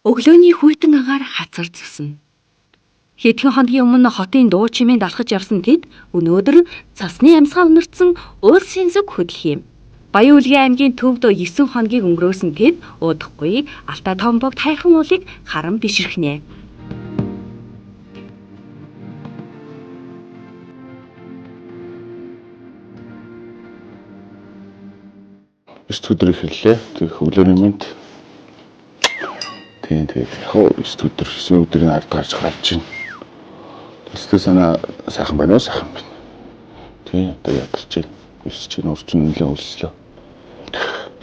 Өглөөний хүйтэн агаар хацар зөснө. Хэдхэн хоногийн өмнө хотын дуу чимээнд алхаж явсан тэд өнөөдөр цасны амьсгал өнөртсөн уулсын зүг хөдлөх юм. Баян-Үлгэн аймгийн төвд 9 хоногийг өнгөрөөсөн тэд удахгүй Алтай Томбогт хайрхан уулыг харан бишрэхнэ. Эрт өдөр эхэллээ. Тэгэх өглөөний мэнд. Тийм, тэгээд яг 9 өдөр 9 өдрийн ард гарч гарч байна. Сэтгэл санаа сайхан байна уу? Сайхан байна. Тийм, одоо ядарч байна. Өсөж чинь урчин нэлээд өлслөө.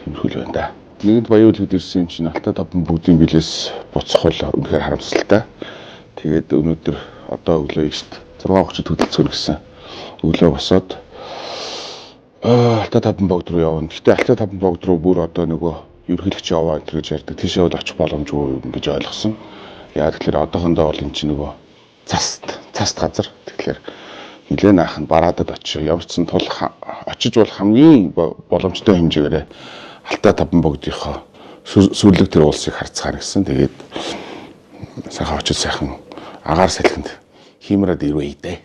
Тиймэрхүү л байна да. Нэгэнт баян үлгэд ирсэн юм чинь Алтай таван бүгдийн билээс буцах бол үнэхээр харамсалтай. Тэгээд өнөөдөр одоо өглөө 9-т 6:30 хөдөлцөөр гэсэн. Өглөө босоод Алтай таван богд руу явна. Гэтэ Алтай таван богд руу бүр одоо нөгөө ерөнхийлөгч яваа энэ гэж ярьдаг. Тийшээ бол очих боломжгүй гэж ойлгосон. Яа тэгэхээр одоохондоо бол эн чинь нөгөө цаст газар. Тэгэхээр нэлээд наах нь бараадад очиж ямар ч сан тул очиж бол хамгийн боломжтой хэмжээгээр Алтай таван богдынхоо сүрлэг тэр уулсыг харцгаана гэсэн. Тэгээд сайхан очиж сайхан агаар салхинд хиймраад ирвэ дээ.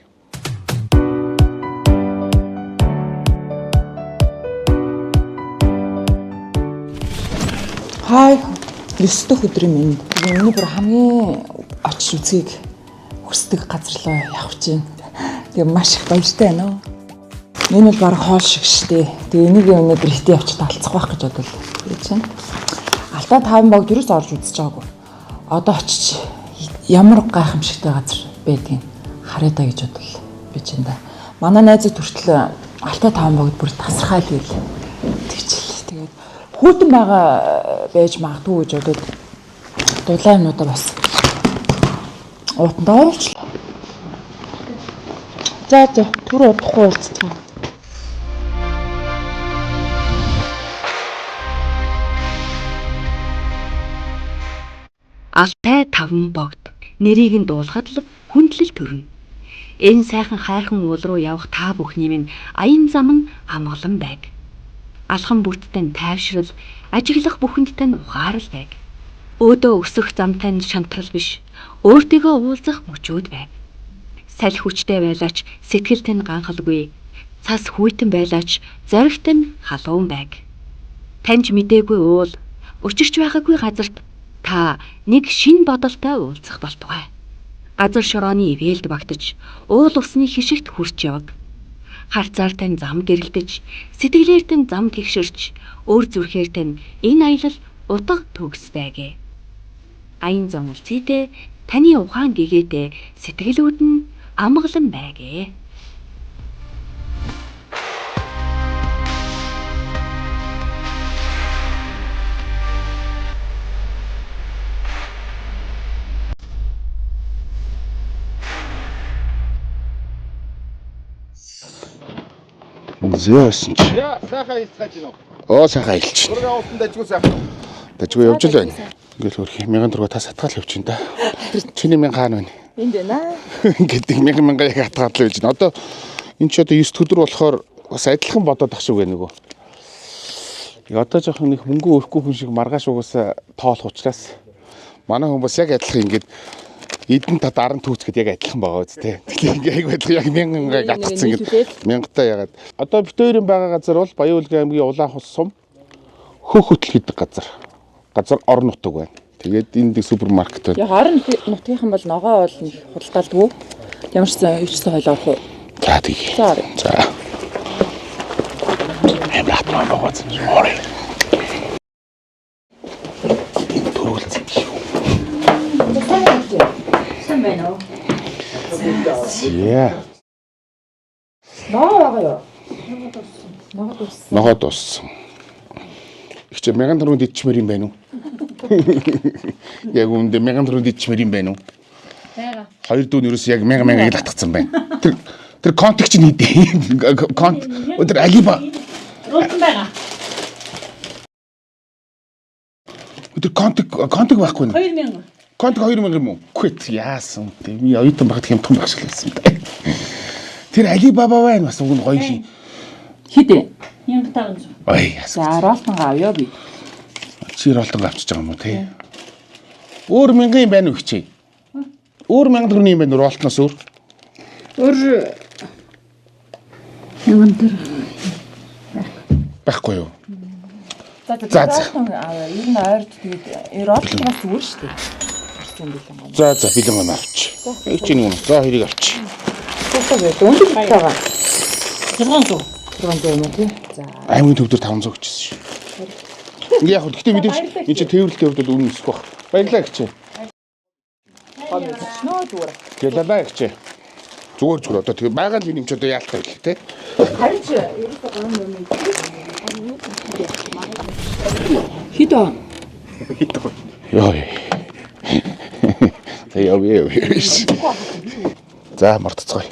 Хай 9 дэх өдрийн минь. Тэгээ миний бүр хамгийн очиж үзхийг хүсдэг газар руу явах гэж байна. Тэгээ маш их баяртай байна уу. Энэ бол баг хоол шиг штэ. Тэгээ энийг өнөөдөр хитэ явчих талцах байх гэж бодвол гэж байна. Алтай таван богд юус орж үзэж байгаагүй. Одоо очиж ямар гайхамшигтай газар байдгийг харъя да гэж бодвол би чинь да. Манай найзууд хүртэл Алтай таван богд бүр тасархай л гэл тэгчил. Тэгээд хүүтэн байгаа байж магадгүй гэж бодоод дулаан юмнуудаа бас уутанд оруулчлаа. За за түр удахгүй уулзцгаая. Алтай таван богд нэрийг нь дуулахад л хүндлэл төрнө. Энэ сайхан хайрхан уул руу явах та бүхний минь аян зам нь амгалан байг. Алхам бүрттэй нь тайвшрал, ажиглах бүхэндтэй нь ухаарал байг. Өөдөө өсөх замтай нь шантрал биш, өөртөөгөө уулзах мөчүүд байг. Салхи хүчтэй байлаач сэтгэлд нь ганхалгүй, цас хүйтэн байлаач зоригт нь халуун байг. Таньж мдээгүй уул, өчирч байгаагүй газарт та нэг шин бодолтой уулзах болтугай. Газар шорооны ивэлд багтаж, уул усны хишигт хүрч яваг. Харцаар тань зам гэрэлдэж, сэтгэлээр тань зам тэгшэрч, өөр зүрхээр тань энэ аялал утга төгс байгээ. Аян зам үлцээтэй таны ухаан гэгээтэй сэтгэлүүд нь амгалан байгээ. Зөөсөн чи. Яа, сайхан хэлцгааж гинөө. Оо сайхан хэлчих. Зураг авалтан дажгүй сайхан. Дажгүй явж л байна. Ингээл хөрх 1000 төгрөг та сатгаал явчихна да. Чиний 1000 хаана байна? Энд байна. Ингээд 1000 мянга яг хатгаад л байж байна. Одоо энэ ч одоо 9 өдөр болохоор бас адилхан бодоод ах шиг байна нөгөө. Одоо жоохон нэг мөнгө өрөхгүй хүн шиг маргааш угаасаа тоолох учраас манай хүн бас яг адилхан ингээд эдэн та дараа нь түүцгэд яг адилхан байгаа үст те. Тэгэхээр ингээ яг адилхан яг 1000 мянга гатгцсан ингээд мянгатаа ягаад. Одоо бит хоёрын байгаа газар бол Баян-Үлгэн аймгийн Улаан хус сум хөх хөтөл гэдэг газар. Газар орон нутаг байна. Тэгээд энд нэг супермаркет байна. Яг орон нутгийнхан бол ногоо бол нэг худалдаалдгүй. Ямар ч сан юу ч сан хойлоо орох уу. За тэгье. За оръё. За. Амар хатмаа байгаа зү. Орой. Төрүүлсэн юм. Сайн байна уу? Яа. Ногоо байгаа юу? Ногоо дууссан. Ногоо дууссан. Их чи 1000 төгрөг дидчмээр юм байна уу? Яг үүндээ 1000 төгрөг дидчмээр юм байна уу? Байгаа. Хоёр дүү нэрээс яг 1000 мянгаыг татгцсан байна. Тэр контакт чинь хийдэ. Конт өдөр Алиба Рултан байгаа. өдөр контакт байхгүй нэ. 2000. Контакт 2000 юм уу? Квит яасан бэ? Би оюутан багт хямдхан байх шиг л байсан да. Тэр Алибаба байна бас уг нь гоё юм. Хэд вэ? 1500. Ой яасан. За ролтонго авъя би. Чи ролтон авчиж байгаа юм уу те? Өөр мянган юм байна уу хичээ? Өөр 1000 төгрөгийн юм байна уу ролтноос өөр? Өөр 1000 төгрөг. Байхгүй юу? За За, за. ролтон аваа. Ер нь ойрд тэгээд ролтон бас зүгээр шүү дээ. Гарсан бэлэн гоо. За за бэлэн гам авч. Их чинь юм. За хэрийг авч. Цуцаа гээд өндөр байгаа. 600. 600 юм уу тий? За. Аймгийн төв дээр 500 гэжсэн шүү. Ингээ яг хөө гэхдээ мэдээж энэ чинь тээвэрлэлтийн хувьд бол үнэ өсөх байх. Баярлалаа гिचээ. Гоо мэдчихнө зүгээр. Ялалаа гिचээ. Зүгээр зүгээр одоо тэгээ байгаа л юм чи одоо яалтай байл те. Харин ч ерөөсөө 3 юм. Хэд оо? Йой. За яв яв. За мартцгаая.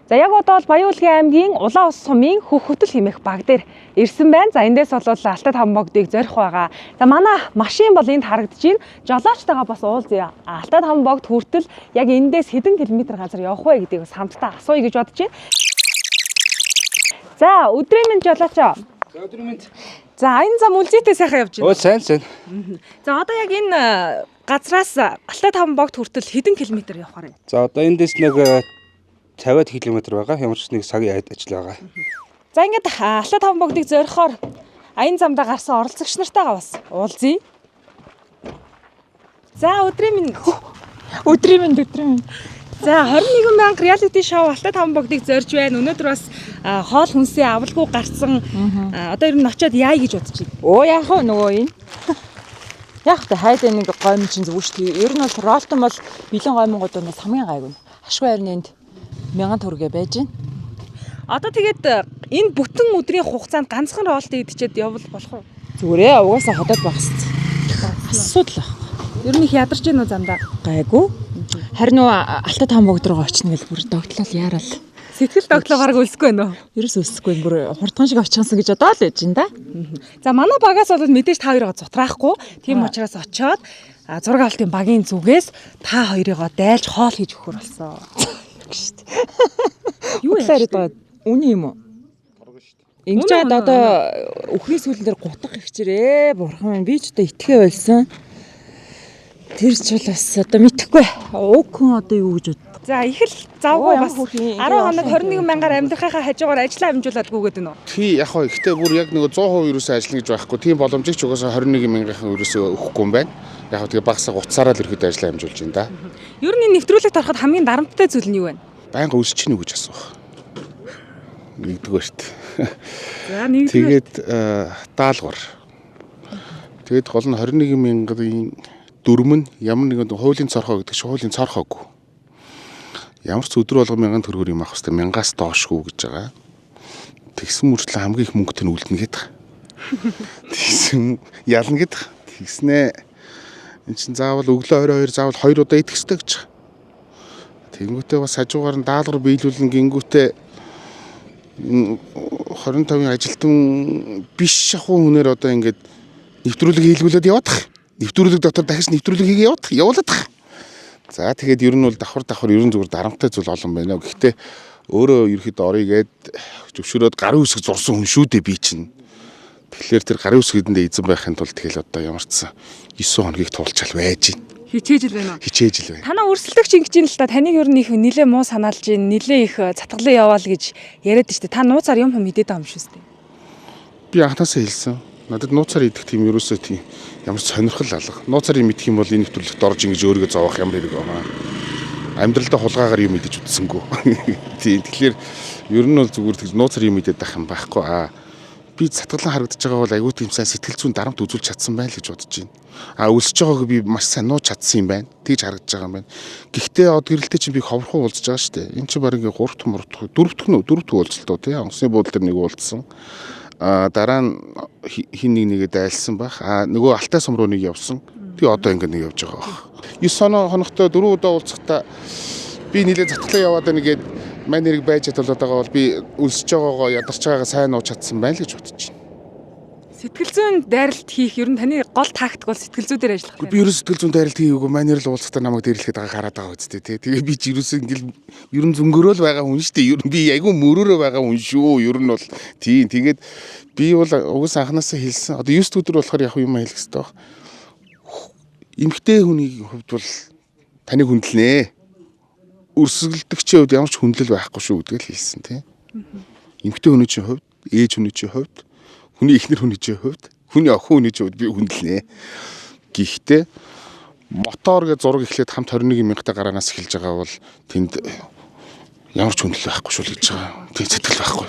За яг одоо бол Баян-Улгийн аймгийн Улаан ус сумын Хөх хөтөл хэмээх баг дээр ирсэн байна. За эндээс бол Алтай таван богдыг зорих байгаа. За манай машин бол энд харагдаж байна. Жолоочтойгоо бас уулзъя. Алтай таван богд хүртэл яг эндээс хэдэн километр газар явах вэ гэдгийг бас хамтдаа асууя гэж бодож байна. За өдрийн мэнд жолоочоо. За өдрийн мэнд. За энэ зам үлзийтэй сайхан явж байна. Өө сайн сайн. За одоо яг энэ газраас Алтай таван богд хүртэл хэдэн километр явахаар байна? За одоо эндээс нэг 50 км байгаа. Ямар ч нэг цагийн ажил байгаа. За ингээд Алтай таван богдыг зорихоор аян замдаа гарсан оролцогч нартайгаа бас уулзъя. За өдрийн минь Өдрийн мэнд өдрийн мэнд. За 21 мянга реалити шоу Алтай таван богдыг зорж байна. Өнөөдөр бас хоол хүнсээ авалгүй гарсан. Одоо ер нь очиод яая гэж бодож байна. Өө яах вэ нөгөө энэ? Яг та хайд нэг гоймон чинь зүгээр шүү дээ. Ер нь бол ролтон бол бэлэн гоймонгууд бас хамгийн гайгүй. Ашгүй харин энд 1000 төгрөгээ байж байна. Одоо тэгээд энэ бүтэн өдрийн хугацаанд ганцхан ролт идчихэд явбал болох уу? Зүгээр угаасаа ходоод байх хэвээр. Асуудал байхгүй. Ер нь их ядарч гин үү замдаа? Гайгүй. Харин нөгөө Алтай таван богд руу очно гэл бүр догтлол яарал. Сэтгэл догтлоо бараг өлсөхгүй байна уу? Ерөөс өсөхгүй бүр хурдхан шиг очихсан гэж бодоо л байж ин да. За манай багаас бол мэдээж та хоёроо зутраахгүй. Тийм учраас очиод зураг авалтын багийн зүгээс та хоёрыгоо дайлж хоол хийж өгөхөр болсон. Юу Юу яриад байгаа? Үний юм уу? Ингэж Үнэ, чад үнэ, одоо үхрийн сүүлэн дээр гутах ихчээрээ бурхан минь би ч одоо итгэхээ болсон. Тэр ч бол бас одоо мэдэхгүй. Уг хүн одоо юу гэж боддог? За их л Оо, завгүй ямар бас хөөрхөн 10 хоног ингэ 21 мянгаар амьдрахынхаа хажуугаар ажиллаа амжуулаад гүгээд байна уу? Тий яг хоо ихтэй бүр яг нөгөө 100% ерөөсөө ажиллана гэж байхгүй. Тийм боломжийг ч угаасаа 21 мянган ерөөсөө өгөхгүй юм байна. Яг хоо тэгээ багасаа гуцаараа л ерөөдөө ажиллаа амжуулж байна да. Ер нь энэ нэвтрүүлэгт ороход хамгийн дарамттай зүйл нь юу вэ? Байнга өсөж чинь үү гэж асуух. Нэгдүгээрт. За нэгдүгээр Тэгээд даалгавар. Тэгээд гол нь 21 мянган дүрм нь ямар нэгэн хуулийн цорхоо гэдэг чинь хуулийн цорхоогүй. Ямар ч өдөр болго мянган төгрөгөөр юм авах хэвээр мянгаас доошгүй гэж байгаа. Тэгсэн мөртлөө хамгийн их мөнгөтэй нь үлдэнэ гэдэг. Тэгсэн ялна гэдэг. Тэгснээ эн чинь заавал өглөө 22 заавал 2 удаа идэх ёстой гэж. Тэнгүүтээ бас хажуугаар нь даалгавар биелүүлнэ гингүүтээ 25-ын ажилтан биш шахуу хүнээр одоо ингээд нэвтрүүлэг хийлгүүлээд яваадах. Нэвтрүүлэг дотор дахиж нэвтрүүлэг хийгээ яваадах, явуулах. За тэгээд ер нь бол давхар давхар ер нь зүгээр дарамттай зүйл олон байна. Гэхдээ өөрөө ерөөхдөө орё гээд зөвшөөрөөд гарын үсэг зурсан хүн шүү дээ би чинь. Тэгэхээр тэр гарын үсгэдэндээ эзэн байхын тулд тэгэл одоо ямар ч сан 9 хоногийг туулчаал байж гин. хичээж л байна уу? Хичээж л байна. Танаа өрсөлдөгч ингэж юм л та таныг ер нь их нилээ муу санаалж ин нилээ их цатгалан яваал гэж яриад штэ. Та нууцаар юм хүм мэдээд байгаа юм шүү дээ. Би анхнаасаа хэлсэн. Надад нууцаар идэх тийм ерөөсөө тийм ямар ч сонирхол алга. Нууцаар юм идэх юм бол энэ нэвтрүүлэгт орж ингэж өөрийгөө зовоох ямар хэрэг байна. Амьдралдаа хулгайгаар юм идэж үзсэнгүү. Тийм тэгэхээр ер нь бол зүгээр тэгж нууцаар юм идэх байх юм байхгүй. Аа би сатгалан харагдаж байгаа бол айгүй тийм сайн сэтгэл зүйн дарамт үзүүлж чадсан байна л гэж бодож байна. А өлсөж байгааг би маш сайн нууж чадсан юм байна. Тэгж харагдаж байгаа юм байна. Гэхдээ од гэрэлтэй чинь би ховорхон уулзж байгаа шүү дээ. Энд чинь баг ингээ 3 дахь 3 дахь 4 дахь нөө 4 дахь уулзалтуу тий. Онгоцны буудлын дээр нэг уулзсан. А дараа нь хин нэг нэгэ дайлсан байх. А нөгөө Алтай сум руу нэг явсан. Тэгээ одоо ингээ нэг явж байгаа байх. 9 хоногтой 4 удаа уулзахдаа би нилээ затглаа яваад байна гээд мань нэрийг байж чадвал байгаа бол би өлсөж байгаагаа ядарч байгаагаа сайн нууж чадсан байна л гэж бодож байна. Сэтгэл зүйн дайралт хийх ер нь таны гол тактик бол сэтгэл зүй дээр ажиллах. Би ерөөс сэтгэл зүйн дайралт хийгээгүй. Манер л уулзахдаа намайг дээрлэхэд байгааг хараад байгаа үстэй тий. Тэгээ би ч ерөөсөө ингээл ер нь зөнгөрөө л байгаа хүн шүү дээ. Ер нь би айгүй мөрөөрөө байгаа хүн шүү. Ер нь бол тийм. Тэгээд би бол угсаа анханасаа хэлсэн. Одоо 9 өдөр болохоор яг юм хэлэх хэрэгтэй баг. Эмэгтэй хүний хувьд бол таныг хүндлэнэ. Өрсөлдөгчийн хувьд ямар ч хүндлэл байхгүй шүү гэдгийг л хэлсэн тий. Эмэгтэй хүний чинь хувьд, ээж хүний чинь хувьд, хүний эхнэр хүний чинь хувьд, хүний охин хүний чинь хувьд би хүндлэнэ. Гэхдээ мотор гэж зураг эхлээд хамт 21 мянгата гараанаас эхэлж байгаа бол тэнд ямар ч хүндлэл байхгүй шүү л гэж байгаа. Тийм сэтгэл байхгүй.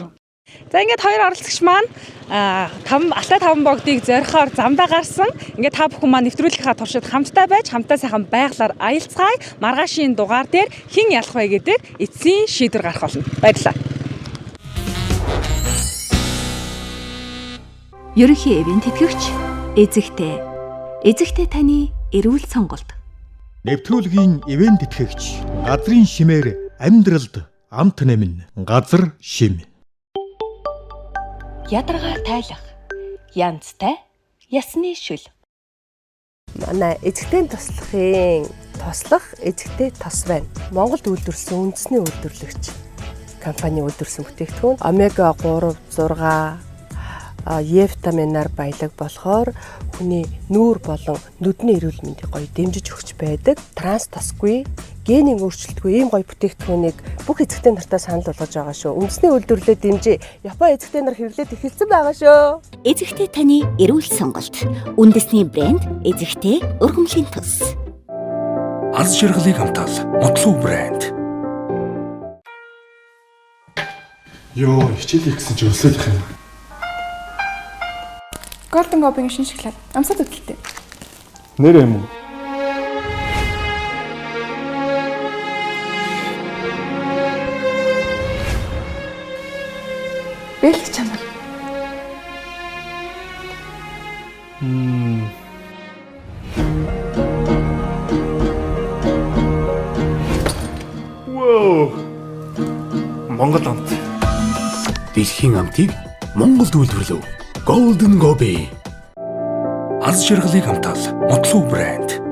За ингээд хоёр оролцогч маань Алтай таван богдыг зорихоор замдаа гарсан. Ингээд та бүхэн маань нэвтрүүлгийнхаа туршид хамтдаа байж, хамтдаа сайхан байглаар аялцгаая. Маргаашийн дугаар дээр хэн ялах вэ гэдэг эцсийн шийдвэр гарах болно. Баярлалаа. Ерөнхий ивент тэтгэгч Эзэгтэй. Эзэгтэй таны эрүүл сонголт. Нэвтрүүлгийн ивент тэтгэгч газрын шимээр амьдралд амт нэмнэ. Газар шим. Ядаргаа тайлах. Янзтай ясны шүл. Манай эзэгтэй туслахын туслах эзэгтэй тос байна. Монголд үйлдвэрлэсэн үндэсний үйлдвэрлэгч компани үйлдвэрлэсэн бүтээгдэхүүн омега 3, 6 Е витаминаар баялаг болохоор хүний нүүр болон нүдний эрүүл мэндийг гоё дэмжиж өгч байдаг. Транс тосгүй, генийн өөрчлөлтгүй ийм гоё бүтээгдэхүүнийг бүх эзэгтэй нартаа санал болгож байгаа шүү. Үндэсний үйлдвэрлэлээ дэмжиж Япон эзэгтэй нар хэрэглээд эхэлсэн байгаа шүү. Эзэгтэй таны эрүүл сонголт. Үндэсний брэнд Эзэгтэй өргөмлийн тус. Аз жаргалыг хамтаал Мотлуу брэнд. Йоо, хичээл хийх гэсэн чи өсөөл их юм. Golden Gobi-ийн шинэ шоколад амсаад үзэлтэй. Нэр юм уу? Бэлэг чанар. Вау. Монгол амт. Дэлхийн амтыг Монголд үйлдвэрлэв. Golden Gobi. Аз жаргалыг хамтаал Мотлуу брэнд.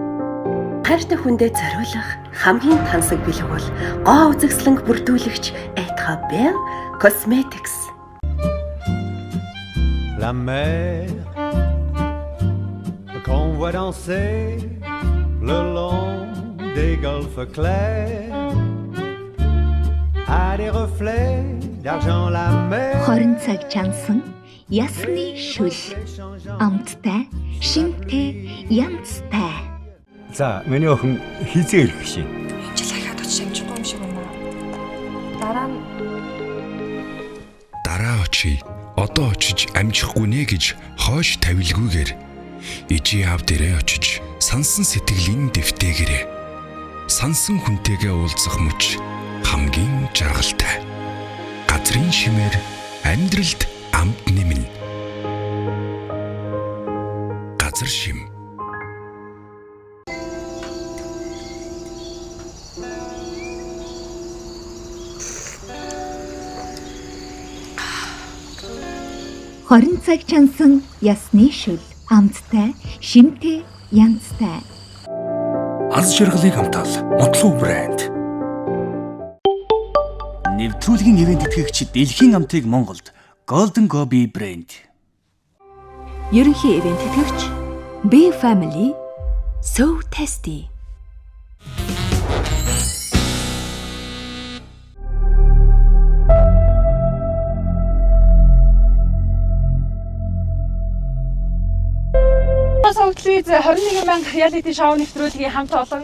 Хайртай хүндээ зориулах хамгийн тансаг бэлэг бол гоо үзэсгэлэнг бүрдүүлэгч Etha Bell Cosmetics. La mer qu'on voit danser le long des golfes clairs a des reflets d'argent la mer. 20 цаг чансан ясны шүл. Амттай, шинтэй, янзтай. За, миний охин хизээ ирэх шин. Энэ жил ахаад очиж амжихгүй юм шиг байна. Дараа нь Дараа очие. Одоо очиж амжихгүй нэ гэж хойш тавилгүйгээр ижи аав дээрээ очиж сансан сэтгэлийн дэвтээгээрээ сансан хүнтэйгээ уулзах мөч хамгийн жаргалтай. Газрын шимээр амьдралд амт нэмнэ. Газар шим. Хорин цаг чансан ясны шүл. Амттай, шимтэй, янзтай. Аз жаргалыг хамтаал Мотлуу брэнд. Нэвтрүүлгийн ивент тэтгэгч дэлхийн амтыг Монголд Golden Gobi брэнд. Ерөнхий ивент тэтгэгч B Family So Tasty. Согтлыг 21 мянга реалити шоу нэвтрүүлгийн хамт олон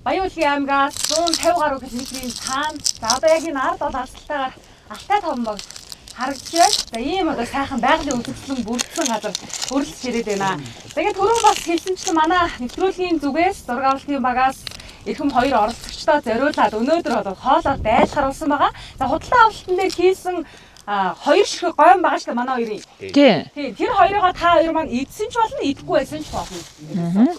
Баян-Улгийн аймгаас 150 гаруй километрийн цаана. За одоо яг энэ ард бол алсалтайгаар Алтай таван богд харагдаж байна. За ийм одоо сайхан байгалийн үзэсгэлэн бүрдсэн газар хөрлөж ирээд байна. Тэгээд түрүүн бас хэлсэнчлэн манай нэвтрүүлгийн зүгээс зураг авалтын багаас эрхэм хоёр оролцогчдоо зориулаад өнөөдөр бол хоолоор дайлахар болсон байгаа. За худалдан авалтан дээр хийсэн Хоёр ширхэг гойн байгаа шүү дээ манай хоёрын. Тий. Тий, тэр хоёрыгоо та хоёр маань идсэн ч болно, идэхгүй байсан ч болно.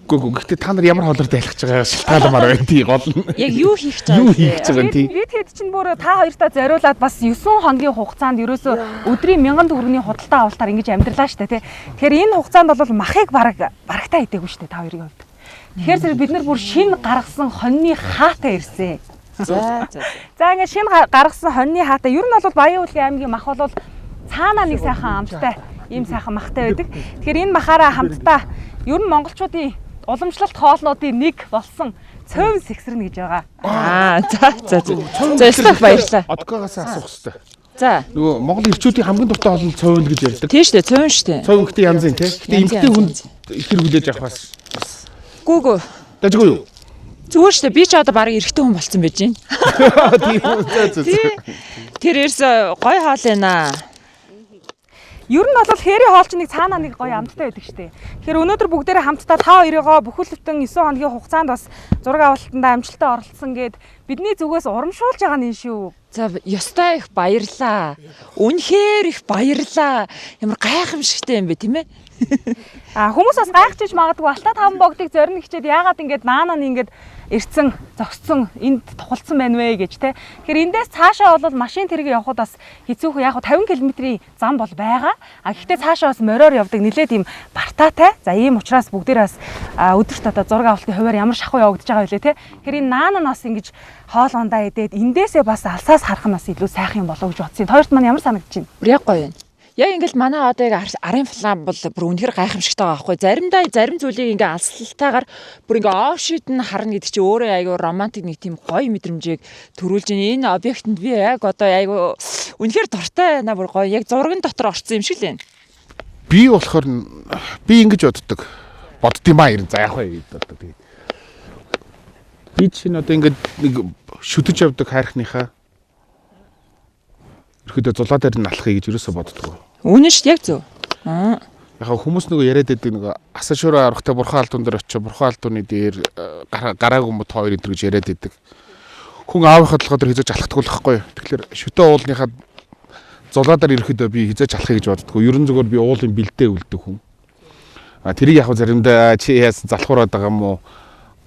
Үгүй гэхдээ та нар ямар хоолоор дайлах гэж байгаа шалтгаалмаар байна тий гол нь. Яг юу хийх гэж байгаа Юу хийх гэж байгаа юм тий. Бид хэд чинь бүр та хоёртаа зориулаад бас 9 хоногийн хугацаанд ерөөсөө өдрийн 1000 төгрөгийн худалдаа авалтаар ингэж амьдралаа шүү дээ тий. Тэгэхээр энэ хугацаанд бол махыг барагтаа идээгүй шүү дээ та хоёрын хувьд. Тэгэхээр зэрэг бид нар бүр шинэ гаргасан хоньны хаатай ирсэн. За за. За ингээд шинэ гаргасан хоньны хаатай ер нь бол Баян-Уулын аймгийн мах бол цаанаа нэг сайхан амттай ийм сайхан махтай байдаг. Тэгэхээр энэ махаараа хамтдаа ер нь монголчуудын уламжлалт хоолнуудын нэг болсон цөөн сэгсрэнэ гэж байгаа. Аа за за за. За ёстой баярлалаа. Одкоогоос асуух хэрэгтэй. За. Нөгөө Монгол эрчүүдийн хамгийн дуртай хоол нь цөөн гэж ярьдаг. Тийм шүү дээ, цөөн шүү дээ. Цөөн гэхдээ янз юм тий. Гэхдээ эмэгтэй хүн ихэр хүлээж авах бас. Гүү гүү. Дажгүй юу? Зүгээр шүү дээ. Би ч одоо бараг эрэгтэй хүн болсон байж байна. Тийм үү. За за. Тэр ерөөсө гоё хоол байна. Ер нь бол хээрийн хоол чинь нэг цаанаа нэг гоё амттай байдаг шүү дээ. Тэгэхээр өнөөдөр бүгдээрээ хамтдаа та хоёрыгоо бүхэл бүтэн 9 хоногийн хугацаанд бас зураг авалтандаа амжилттай оролцсон гээд бидний зүгээс урамшуулж байгаа нь шүү. За ёстой их баярлаа. Үнэхээр их баярлаа. Ямар гайхамшигтай юм бэ тийм ээ? А хүмүүс бас гайхчихж магадгүй Алтай таван богдыг зорино хичээд яагаад ингэж наанаа нь ингэж ирцэн зогссон энд тухалцсан байна вэ гэж те. Тэгэхээр эндээс цаашаа бол машин тэрэг явхад бас хэцүүхэн яг 50 км-ийн зам бол байгаа. А гэхдээ цаашаа бас мориор явдаг нэлээд ийм бартаатай. За ийм учраас бүгдээрээ бас өдөрт одоо зураг авалтын хуваар ямар шахуу явагдаж байгаа вэ те. Тэгэхээр энэ наана нь бас ингэж хоол ундаа идээд эндээсээ бас алсаас харах нь бас илүү сайхан юм болов уу гэж бодсон. Хоёрт маань ямар санагдаж байна? Бүр яг гоё юм. Яг ингээл манай одоо яг арын флам бол бүр үнэхээр гайхамшигтай байгаа байхгүй. Заримдаа зарим зүйлийг ингээ алслалтайгаар бүр ингээ офшид нь харна гэдэг чинь өөрөө айгүй романтик нэг тийм гоё мэдрэмжийг төрүүлж байна. Энэ объектэнд би яг одоо айгүй үнэхээр дуртай байна бүр гоё. Яг зурган дотор орсон юм шиг л байна. Би болохоор би ингэж боддог. Боддгиймаа ирэн. За яг вэ одоо тэгээд. Би чинь одоо ингээд нэг шүтэж явдаг хайрхныхаа ерөөдөө зулаа дээр нь алхахыг гэж ерөөсөө боддгоо. Үнэн шүү яг зөв. Аа. Яг хүмүүс нөгөө яриад байдаг нөгөө асашураа аврахтай бурхан алдуун дээр очиж бурхан алдууны дээр гараагүй мод хоёр энэ гэж яриад байдаг. Хүн аавынхаа толгой дээр хизээж алхдаггүй л байхгүй юу. Тэгэхээр шүтэн уулныхаа зулаа дээр ирэхэд би хизээж алхахыг гэж боддгоо. Ерөн зүгээр би уулын бэлдээ үлддэг хүн. А тэрийг яг заримдаа чи яасан залхуураад байгаа юм уу?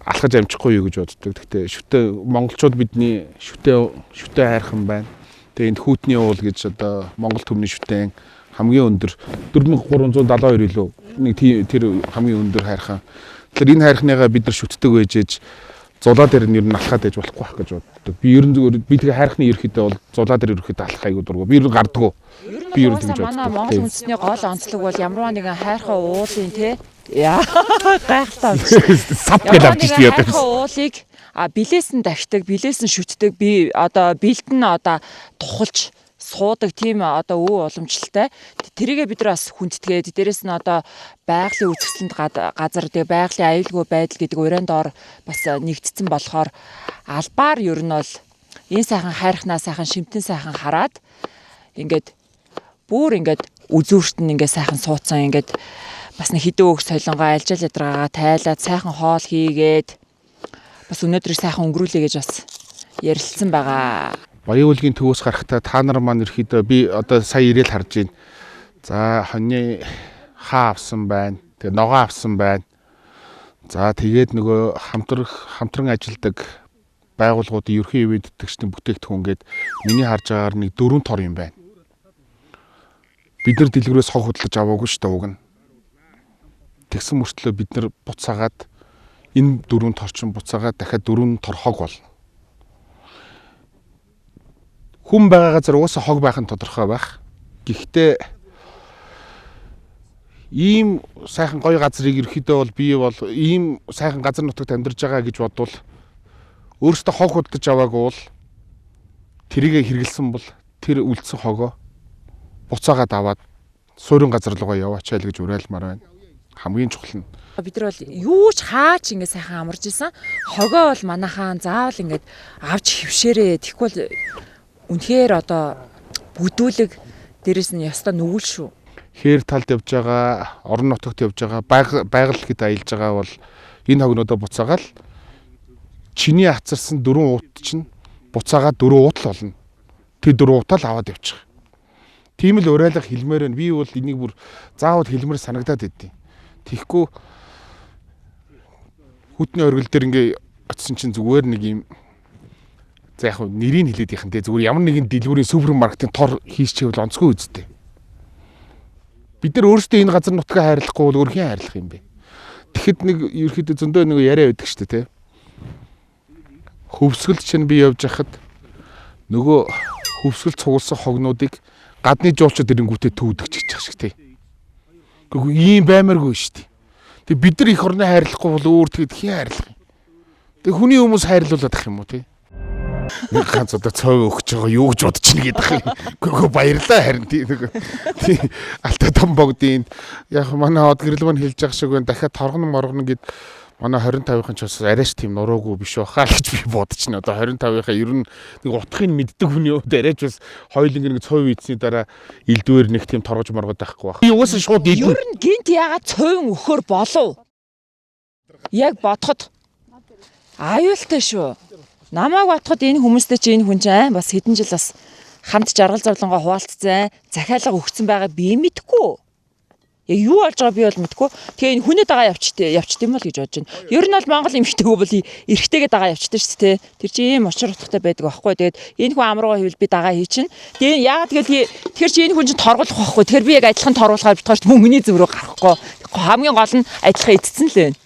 Алхаж амжихгүй юу гэж боддог. Гэхдээ шүтэн монголчууд бидний шүтэн хайрхан байна. Тэгээ энд хүүтний уул гэж одоо Монгол түмний шүтэн хамгийн өндөр 4372 илүү нэг тэр хамгийн өндөр хайрхан. Тэгэхээр энэ хайрхныгаа бид нар шүтдэг байж ээж зулаа дээр нь ер нь алхаад байж болохгүй байх гэж боддог. Би ер нь зүгээр би тэгээ хайрхны ерөөхдөө бол зулаа дээр ерөөхдөө алхах айгуу дургу. Би ер нь гардгуу. Би ер нь тэгж боддог. Манай Монгол үндэсний гол онцлог бол ямарваа нэгэн хайрхан уулын те. Яа гайхалтай. Сап гэж авч ирсэн юм. Хайрхан уулыг билээс нь дахидаг, билээс нь шүтдэг, би одоо бэлт нь одоо тухалж суудаг тийм одоо өв уламжлалтай. Тэрийгээ бид нар бас хүндэтгээд дээрэс нь одоо байгалийн үзэсгэлэнт газар тэгээ байгалийн аюулгүй байдал гэдэг уриан доор бас нэгдсэн болохоор албаар ер нь бол энэ сайхан хайрхнаа сайхан шимтэн сайхан хараад ингээд бүр ингээд үзүүрт нь ингээд сайхан суудсан ингээд бас нэг хідэн өг солонгоо альжаал ядаргаагаа тайлаад сайхан хоол хийгээд бас өнөөдрийг сайхан өнгөрүүлэе гэж бас ярилцсан байгаа. Баян-Уулгийн төвөөс гарахдаа та нар маань ерөөхдөө би одоо сая ирээл харж байна. За хоньны хаа авсан байна. Тэгээ ногоо авсан байна. За тэгээд нөгөө хамтран ажилдаг байгууллагуудын ерхий ивэд тэтгэгчдийн бүтээгдэхүүн гээд миний харж байгаагаар нэг 4 тор юм байна. Бид нар дэлгүүрээс хог хөдлөж аваагүй шүү дээ уг нь. Тэгсэн мөртлөө бид нар буцаагаад энэ 4 тор чинь буцаагаад дахиад 4 тор хог болно. Хүн байгаа газар угаасаа хог байх нь тодорхой байх. Гэхдээ ийм сайхан гоё газрыг ерөөхдөө бол би бол ийм сайхан газар нутагт амьдарч байгаа гэж бодвол өөрөөсөө хог худалдаж аваагүй бол тэрийгэ хэрэгэлсэн бол тэр үлдсэн хогоо буцаагаад аваад суурин газар руугаа яваачаа л гэж уриалмаар байна. Хамгийн чухал нь бид нар бол юу ч хаач ингэ сайхан амарч исэн. Хогоо бол манайхаан заавал ингээд авч хөвшөөрэй. Тэгэхгүй бол үнэхээр одоо бүдүүлэг дээрэс нь ёстой нүгэл шүү. Хээр талд явж байгаа, орон нутагт явж байгаа, байгаль гэд аялж байгаа бол энэ хогнодоо буцаагаал чиний ацарсан 4 уут чинь буцаагаад 4 уут л болно. Тэр 4 уутаа л аваад явчих. Тийм л уриалга хэлмээр байна. Би бол энийг бүр заавал хэлмээр санагдаад байдیں۔ Тэгэхгүй хүтний оргил дээр ингээ очисон чинь зүгээр нэг юм за яг нэрийг хэлээд яхан те зүгээр ямар нэгэн дэлгүүрийн супермаркетын тор хийчихвэл онцгой үсттэй. Бид нар өөрсдөө энэ газар нутгаа хайрлахгүй бол өөр хэн хайрлах юм бэ? Тэгэхэд нэг ерөөхдөө зөндөө нэг яриа байдаг шүү дээ те. Хөвсгөлд чинь би явж хахад нөгөө хөвсгөл цугласан хогнуудыг гадны жуулчид ирэнгүүтээ төвдөг ч гэж шиг те. Гэхдээ ийм баймааргүй шүү дээ. Тэг бид нар их орноо хайрлахгүй бол өөр тэгэд хэн хайрлах юм? Тэг хүний хүмүүс хайрлуулад ах юм уу те? Нэг ганц одоо цов өгч байгаа юу гэж бодож чинь гэдэг юм. Гүгөө баярлаа харин тий нэг тий Алтай том богдын яг манай од гэрэл маань хэлж байгаа шиг байна. Дахиад торгон моргоно гэд манай 25-ын ч бас арайч тийм нуруугүй биш байхаа л гэж би бодож чинь. Одоо 25-ынхаа ер нь нэг утгыг мэддэг хүний хувьд арайч бас хоёуланг нэг цов ийдсний дараа элдвэр нэг тийм торгож моргоод байхгүй байх. Би угаасаа шууд идэнэ. Ер нь гинт яагаад цовин өгөхөр болов? Яг бодоход аюултай шүү. Намайг бодоход энэ хүмүүстэй чи энэ хүн чинь бас хэдэн жил бас хамт жаргал зовлонгоо хуваалцсан, захиалга өгсөн байгаа би мэдэхгүй. Яг юу болж байгаа би бол мэдэхгүй. Тэгээ энэ хүнээ дагаа явчт юм бол гэж бодож байна. Ер нь бол Монгол эмэгтэйгөө бол эрэгтэйгээ дагаа явчихдээ шүү дээ. Тэр чинь ийм учир утгатай байдаг байхгүй. Тэгээд энэ хүн амруугаа хийвэл би дагаа хийчин. Тэгээ яагаад тэгэл тэр чинь энэ хүн чинь торгуулах байхгүй. Тэгэхээр би яг адилхан торгуулахаар битгаар мөнгөний зөв рүү гарахгүй. Хамгийн гол нь адилхан эцсэн л байна.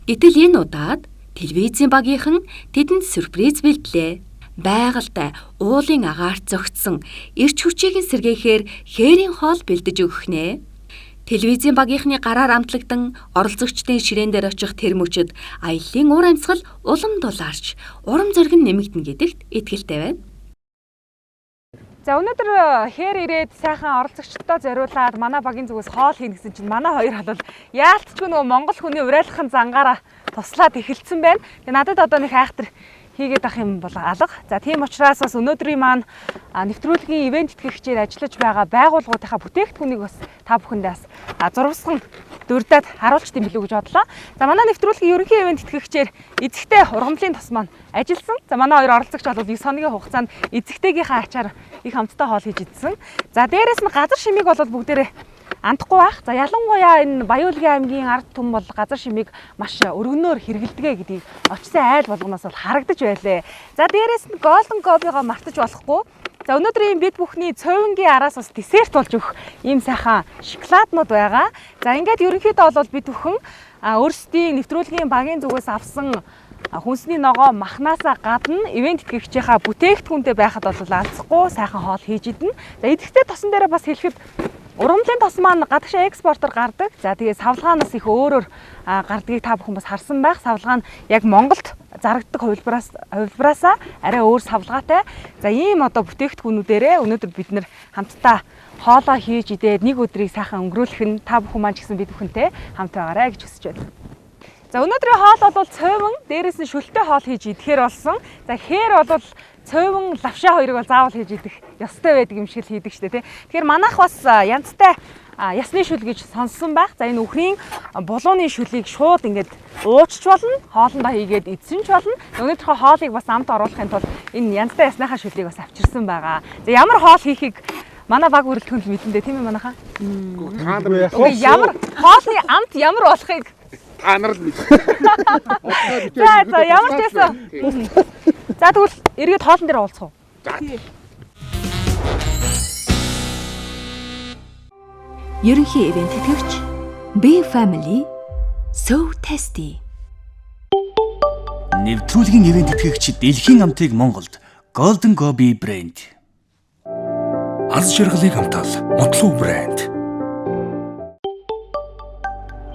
Гэтэл энэ удаад телевизийн багийнхан тэдэнд сюрприз бэлдлээ. Байгальтай уулын агаарт зөгцсөн эрч хүчийг нь сэргээхээр хээрийн хоол бэлдэж өгөх нэ. Телевизийн багийнхны гараар амтлагдан оролцогчдын ширээн дээр очих тэр мөчид аяллаа уур амьсгал улам дулаарч урам зориг нь нэмэгдэнэ гэдэгт итгэлтэй байна. За өнөөдөр хээр ирээд сайхан оролцогчдод зориулаад манай багийн зүгээс хоол хийнэ гэсэн чинь манай хоёр бол яалтчгүй нөгөө монгол хүний урайлахын зангаараа туслаад эхэлсэн байна. Тэгээ надад одоо нэг айхтар хийгээд ах юм бол алга. За тийм учраас бас өнөөдрийн маань нэвтрүүлгийн ивент тэтгэгчээр ажиллаж байгаа байгууллагуудынхаа бүтээгдэхүүнийг бас та бүхэндээ бас зурвасхан дурдаад харуулж тийм билүү гэж бодлоо. За манай нэвтрүүлгийн ерөнхий ивент тэтгэгчээр эзэгтэй ургамлын тос маань ажилласан. За манай хоёр оролцогч бол 9 хоногийн хугацаанд эзэгтэйгийнхаа ачаар их амттай хоол хийж идсэн. За дээрэс нь газар шимийг бол бүгдээрээ андахгүй байх. За ялангуяа энэ Баяуулгийн аймгийн ард түмэн бол газар шимийг маш өргөнөөр хэрэгэлдэгэ гэдгийг очсон айл болгоноос бол харагдаж байлээ. За дээрэс нь Golden Gobi-го мартаж болохгүй. За өнөөдрийн бид бүхний цовингийн араас бас десерт болж өгөх ийм сайхан шоколаднууд байгаа. За ингээд ерөнхийдөө бол бид бүхэн өөрсдийн нэвтрүүлгийн багийн зүгээс авсан хүнсний ногоо махнаасаа гадна ивент тэтгэгчийнхаа бүтээгдэхүүнтэй байхад бол алцахгүй сайхан хоол хийж идэнэ. За идэвхтэй тосон дээрээ бас хэлэхэд ургамлын тос маань гадагшаа экспортоор гардаг. За тэгээ савлгаанаас их өөрөөр гардгийг та бүхэн бас харсан байх. Савлгаа нь яг Монголд зарагддаг хувилбараасаа арай өөр савлгаатай. За ийм одоо бүтээгдэхүүнүүдээрээ өнөөдөр бид нэр хамтдаа хоолоо хийж идээд нэг өдрийг сайхан өнгөрөөлөх нь та бүхэн маань ч гэсэн бид бүхэнтэй хамт байгаарай гэж хүсэж байна. За өнөөдрийн хоол бол цовин, дээрээс нь шөлтэй хоол хийж идэхээр болсон. За хээр бол цовин, лавшаа хоёрыг бол заавал хийж идэх ёстой байдаг юм шиг л хийдэг штэ тий. Тэгэхээр манайх бас янзтай ясны шүл гэж сонссон байх. За энэ үхрийн булууны шүлийг шууд ингээд уучч болно, хоолндоо хийгээд идсэн ч болно. Өнөөдрийнхөө хоолыг бас амт оруулахын тулд энэ янзтай ясныхаа шүлийг бас авчирсан байгаа. За ямар хоол хийхийг манай баг бүрэлдэхүүнд мэдэндээ тийм ээ манайхаа? Та нар яах вэ? Ямар хоолны амт ямар болохыг та нар л мэднэ. За ямар ч байсан. За тэгвэл эргээд хоолн дээр уулзах уу? За. Ерөнхий ивент тэтгэгч B Family So Tasty. Нэвтрүүлгийн ивент тэтгэгч дэлхийн амтыг Монголд Golden Gobi брэнд. Аз жаргалыг амтал Мотлуу брэнд.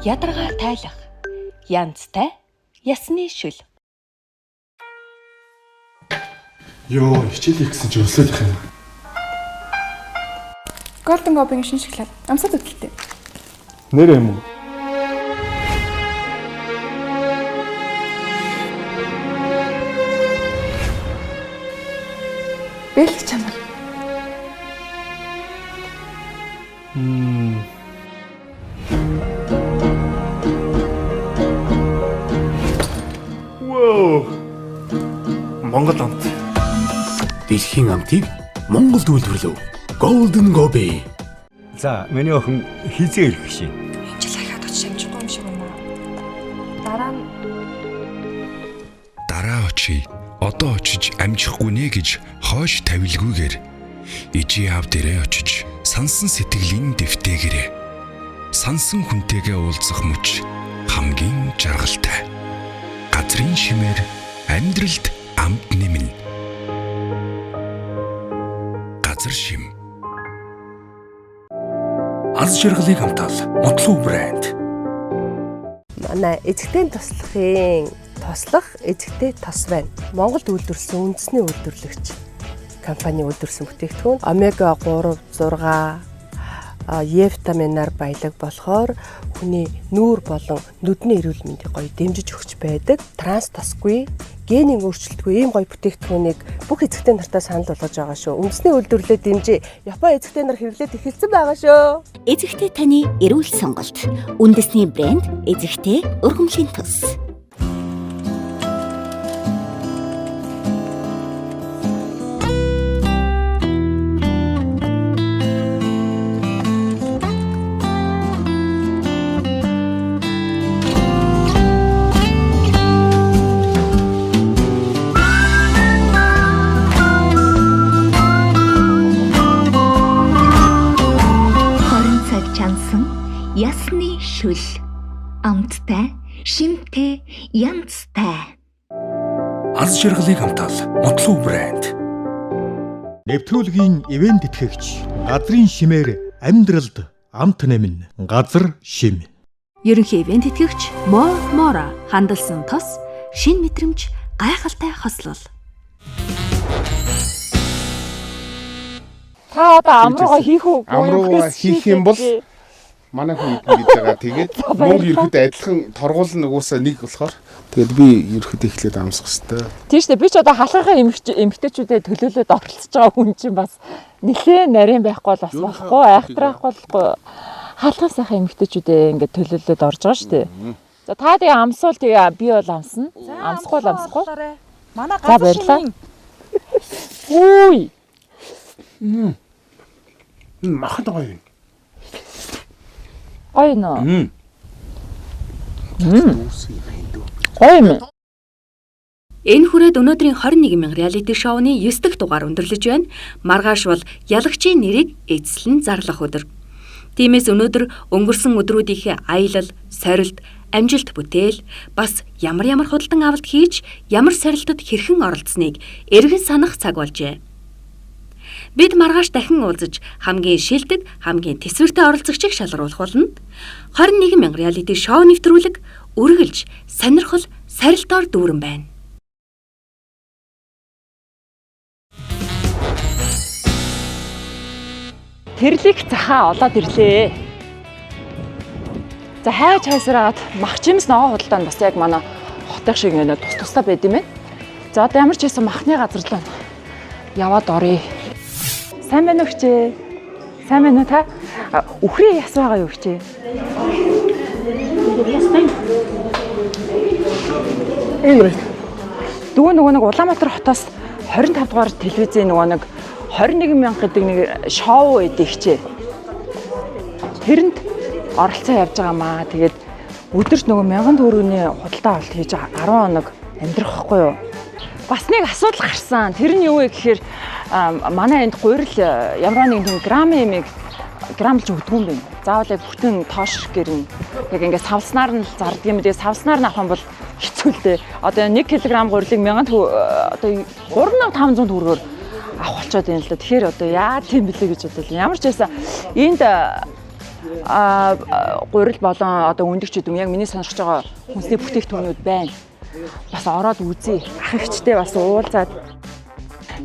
Ядаргаа тайлах янзтай ясны шүл. Йоо, хичээл хийх гэсэн чи өсөөл их юм. Golden Gobi-гийн шинэ шоколад амсаад үзэлтэй. Нэр юм уу? Бэлэг чанар. Вау. Монгол амт. Дэлхийн амтыг Монголд үйлдвэрлэв. Golden Gobi. За, миний охин хизээ ирэх шин. Энэ жил ахаад очиж амжихгүй юм шиг байна. Дараа нь Дараа очие. Одоо очиж амжихгүй нэ гэж хойш тавилгүйгээр ижи аав дээрээ очиж сансан сэтгэлийн дэвтээгээрээ сансан хүнтэйгээ уулзах мөч хамгийн жаргалтай. Газрын шимээр амьдралд амт нэмнэ. Газар шим. Аз жаргалыг хамтаал Мотлуу брэнд. Манай эзэгтэй туслахын туслах эзэгтэй тос байна. Монголд үйлдвэрлэсэн үндэсний үйлдвэрлэгч компани үйлдвэрлэсэн бүтээгдэхүүн омега 3, 6 Е витаминаар баялаг болохоор хүний нүүр болон нүдний эрүүл мэндийг гоё дэмжиж өгч байдаг. Транс тосгүй, генийн өөрчлөлтгүй ийм гоё бүтээгдэхүүнийг бүх эцэгтэй нартаа санал болгож байгаа шүү. Үндэсний үйлдвэрлэлээ дэмжиж Япон эцэгтэй нар хэрэглээд эхэлсэн байгаа шүү. Эзэгтэй таны эрүүл сонголт. Үндэсний брэнд эзэгтэй ургамлын тус. Ясны шүл. Амттай, шимтэй, янзтай. Аз жаргалыг хамтаал Мотлуу брэнд. Нэвтрүүлгийн ивент итгэгч газрын шимээр амьдралд амт нэмнэ. Газар шим. Ерөнхий ивент итгэгч Мо Мора хандалсан тос шин мэдрэмж гайхалтай хослол. Та одоо амрууга хийх үү? Амрууга хийх юм бол манай хүн идэх гэж байгаа. Тэгээд мөнгө ерөөдөө адилхан торгуул нь угсаа нэг болохоор тэгээд би ерөөдөө эхлээд амсах хэвээр. Тийм шүү дээ. Би ч одоо халахын эмэгтэйчүүдэд төлөөлөд оролцож байгаа хүн чинь бас нэлээ нарийн байхгүй бол бас болохгүй, айхтраахгүй болохгүй. Халахын сайхан эмэгтэйчүүдээ ингээд төлөөлөд орж байгаа шүү дээ. За та тэгээ амсвал тэгээ би бол амсна. Амсахгүй бол амсахгүй. Манай газар шимийн. Үгүй. Махад гоё юм. Гоё нөө. Гоё юм. Энэ хүрээд өнөөдрийн 21 мянга реалити шоуны 9 дахь дугаар өндөрлөж байна. Маргааш бол ялагчийн нэрийг эзлэн зарлах өдөр. Тиймээс өнөөдөр өнгөрсөн өдрүүдийнхээ аялал, сорилт, амжилт бүтээл, бас ямар ямар худалдан авалт хийж, ямар сорилтод хэрхэн оролцсныг эргэн санах цаг болжээ. Бид маргааш дахин уулзаж хамгийн шилдэг, хамгийн төсвөртэй оролцогчийг шалгаруулах болно. 21 мянга реалити шоу нэвтрүүлэг үргэлж сонирхол, сорилтоор дүүрэн байна. Тэрлийг захаа олоод ирлээ. За хайж хайсараад махчимс ногоо худалдаа нь бас яг манай хотын шиг ингэ тус тустай байд юм байна. За одоо ямар ч байсан махны газар руу яваад оръё. Сайн байна уу хчээ? Сайн байна уу та? Үхрийн яс байгаа юу хчээ? Дүүн нөгөө нэг Улаанбаатар хотоос 25 дугаар телевизийн нөгөө нэг 21 мянга гэдэг нэг шоу байдаг хчээ. Тэрэнд оролцоо явж байгаа маа. Тэгээд өдөрт нөгөө 1000 төгрөгийн худалдаа авалт хийж 10 хоног амьдрах байхгүй юу? Бас нэг асуудал гарсан. Тэр нь юу вэ гэхээр манай энд гурил ямар нэг тийм грамын ямиг грамлж өгдөг юм байна. Заавал яг бүтэн тоош гэрнэ. Яг ингээд савлснаар нь л зардаг юм. Тэгээ савлснаар нь авах юм бол хэцүү л дээ. Одоо 1 кг гурилыг 1000 одоо 3500 төгрөгөөр авах болчиход байна л да. Тэгэхээр одоо яа тийм бэлээ гэж бодлоо. Ямар ч байсан энд гурил болон одоо өндөгч гэдэг юм яг миний сонирхож байгаа хүнсний бүтээгдэхүүнүүд байна. Бас ороод үзье. Ах эгчтэй бас уулзаад.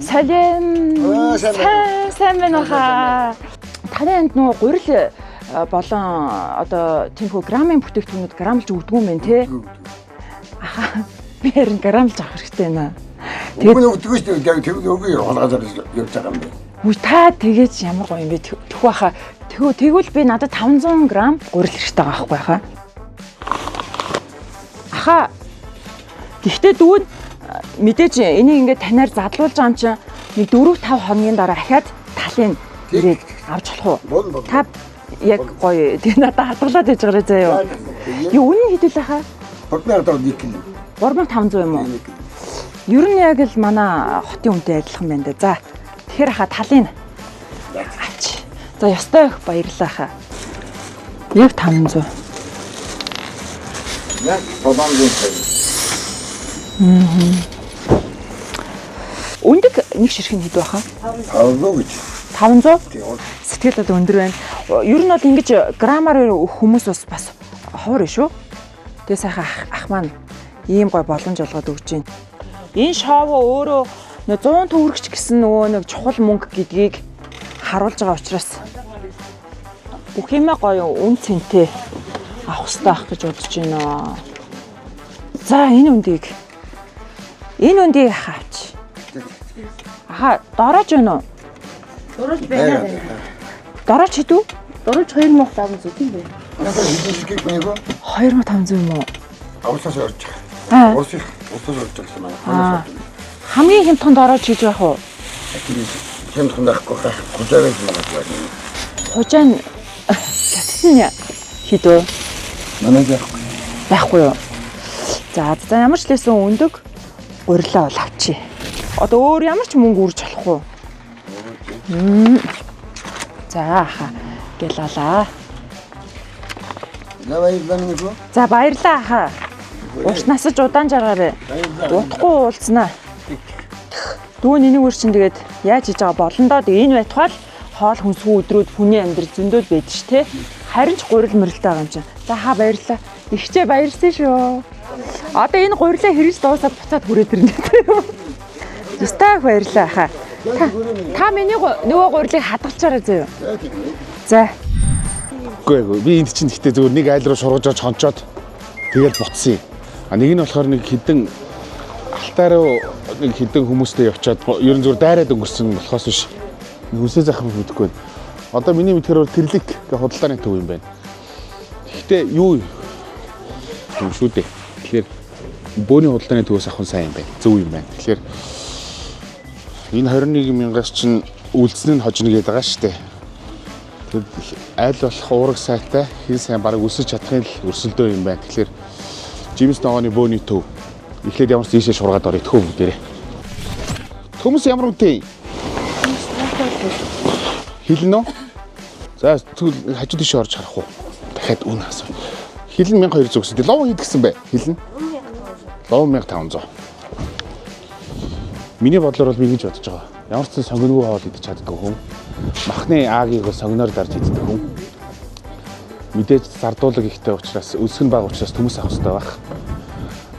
Салем. Сайн байна уу хаа. Таны энд нөгөө гурил болон одоо тиймхүү грамын бүтээгдэхүүнүүд грамлж өгдөг юм байна те. Аха би харин грамлж авах хэрэгтэй байна. Тэгээд өгдөг шүү дээ. Тэр үгүй холгоодоор явж байгаа юм байна. Үгүй та тэгэж ямар гоё юм бэ? Тэхүү хаа. Тэгвэл би надад 500 г гурил хэрэгтэй байгаа байхгүй хаа. Аха. Гэхдээ дүүн мэдээж энийг ингээд танаар задлуулж байгаа юм чинь Нэг 4 5 хоногийн дараа ахаад талын ирээд авч болох уу? Та яг гоё тэг надад хадгалаад байж байгаарай заяа. Юу үнэ хэдүүлээ хаа? 3500 кг. 3500 юм уу? Ер нь яг л манай хотын үнэтэй адилхан байна да. За тэгэхээр хаа талын авч. За ёстой их баярлалаа хаа. Яг 500. Яг 700. Өндөг нэг ширхэг нь хэд байх вэ? 500 гэж. 500? Сэтгэл бол өндөр байна. Ер нь бол ингэж граммаар хүмүүс бас ховор шүү. Тэгээ сайхан ах маань ийм гой боломж олгоод өгч байна. Энэ шоу өөрөө 100 төгрөгч гэсэн нөгөө нэг чухал мөнгө гэдгийг харуулж байгаа учраас бүх юмаа гоё үн цэнтэй авах хэрэгтэй байх гэж бодож байна. За энэ үндийг авч. Аха дороож байна уу? Дороож байна. Дороож хэд үү? Дороож 2500 тийм үү? 2500 юм уу? Авсаас орж байгаа. Улсаас орж байгаа юм аа. Хамгийн хямдхан дороож хийж байх уу? Хямдхан байхгүй байх. Хужаа байж магадгүй. Хужаа нь хятад нь хэд вэ? Манай байхгүй. Байхгүй юу? За за ямар ч лээсэн өндөг гурилаа бол авчи. Одоо өөр ямар ч мөнгө үрж болохгүй. За аха гэлалаа. За баярлалаа аха. Урт насаж удаан жаргаарай. Удахгүй уулзнаа. Дүүн энийг үр чинь тэгээд яаж хийж байгаа болондоо энэ байтугай л хоол хүнсгүй өдрүүд хүний амьдрал зөндөөл байдаг ш тэ. Харин ч гурил мөрөлтэй байгаа юм чинь. За хаа баярлалаа. Ихчээ баярлсан шүү. Одоо энэ гурилаа хэрэж дуусаад буцаад хүрээд ирнэ. Ёстой их баярлалаа хаа. Та миний нөгөө гурилыг хадгалчаарай зөө. За. Үгүй би энд чинь гэхдээ зүгээр нэг айл руу шургаж очиж хончоод тэгэл буцсан юм. А нэг нь болохоор нэг хідэн алтаа руу нэг хідэн хүмүүстэй явчаад ер нь зүгээр дайраад өнгөрсөн болохоос биш. Хүнсээ заах юм мэдэхгүй байна. Одоо миний мэдхээр бол Тэрлэг гэх худалдааны төв юм байна. Гэхдээ юу юм шүү дээ. Тэгэхээр бөөний худалдааны төвөөс авах нь сайн юм байна. Зөв юм байна. Тэгэхээр энэ 21 мянгаас чинь үлдсэн нь хожно гэдэг байгаа шүү дээ. Тэгэхээр аль болох уураг сайтай хин сайн бараг өсөж чадахын л өрсөлдөө юм байна. Тэгэхээр Жимс ногооны бөөний төв эхлээд ямар ч ийшээ шургаад орё тхөө бүгдээрээ. Төмс ямар үнэтэй? Хилэн үү? За тэгвэл хажуу тийшээ орж харах уу? Дахиад үн асуу. Хилэн 1200 гэсэн. Лов хэд гэсэн бэ? Хилэн? Лов 1500. Миний бодлоор бол би ингэж бодож байгаа. Ямар ч сан сонгонгүй хоол идэж чаддаг хүн. Махны аагийг бол сонгоноор дарж иддэг хүн. Мэдээж зардуулаг ихтэй учраас өлсгөн бага учраас төмөс авах хэрэгтэй байх.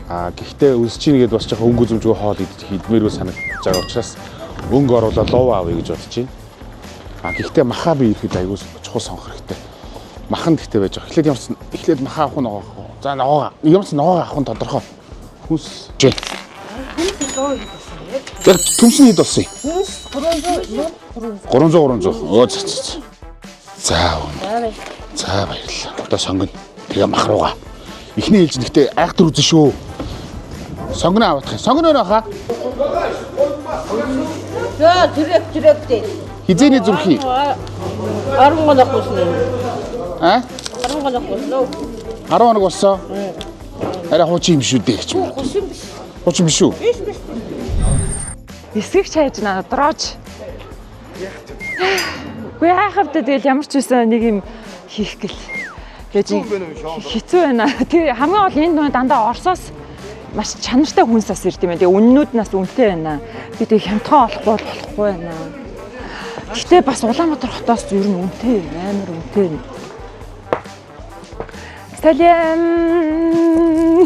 А гэхдээ өлсч ийн гэдээ бас жоохон өнгө үзэмжгүй хоол идэж идмээргүй санагдаж байгаа учраас өнгө оруулаад лов авъя гэж бодож байна. А гэхдээ маха би ирэхэд айгүй чухал сонгох хэрэгтэй. Махан гэхдээ байж байгаа. Эхлээд ямар ч эхлээд маха авах уу ногоо авах уу? За ногоо. Ямар ч ногоо авах нь тодорхой. Хүнс. Хүнс лов хэд болсон бэ? Тэр төмс нь хэд болсон юм? Хүнс 300 300 300. Өө за за. За. За баярлалаа. Одоо сонгоно. Тэгээ мах руугаа. Эхний ээлж нэгтээ айхтар үзэн шүү. Сонгоно авах юм. Сонгоно өрөө хаа. За зүрх зүрх дээ. Хизээний зүрхий. 10 хоног болсон. А? 10 хоног болсон. 10 хоног болсон. Арай хуучин юм шүү дээ гэж. Хуучин биш. Хуучин биш үү? Биш биш. Эсгэг чайж надад дроож. Үгүй яахав тэ тэгэл ямар ч байсан нэг юм хийх гэл. Гэж хэцүү байна. Тэгээ хамгийн гол энэ дандаа Оросоос маш чанартай хүнс бас ирд юм байна. Тэгээ үннүүд нас үнэтэй байна. Би тэгээ хямдхан олохгүй болохгүй байна. Гэтэ бас Улаанбаатар хотоос ер нь үнэтэй, амар үнэтэй. Салям.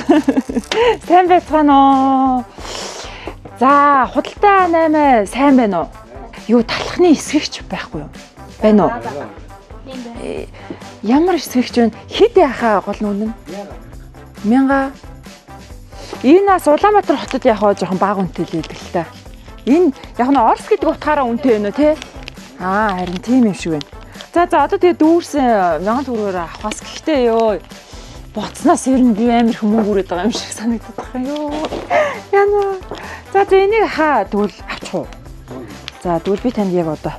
Сайн байцгаана уу? За, худалдаа 8 сайн байна уу? Юу талхны эсгэгч байхгүй юу? Байна уу? Ямар эсгэгч вэ? Хэд яхаа гол нь үнэн? 1000. Энэ бас Улаанбаатар хотод яг хоо жоохон бага үнэтэй л байдаг л та. Энэ яг нь Орос гэдэг утгаараа үнэтэй байна уу те? Аа харин тийм юм шиг байна. За за одоо тэгээ дүүрсэн 1000 төгрөгөөр авахаас гэхдээ ёо боцноос ер нь би амар их мөнгө үрээд байгаа юм шиг санагдаад байгаа ёо. Яна. За за энийг хаа тэгвэл авчих уу? За тэгвэл би танд яг одоо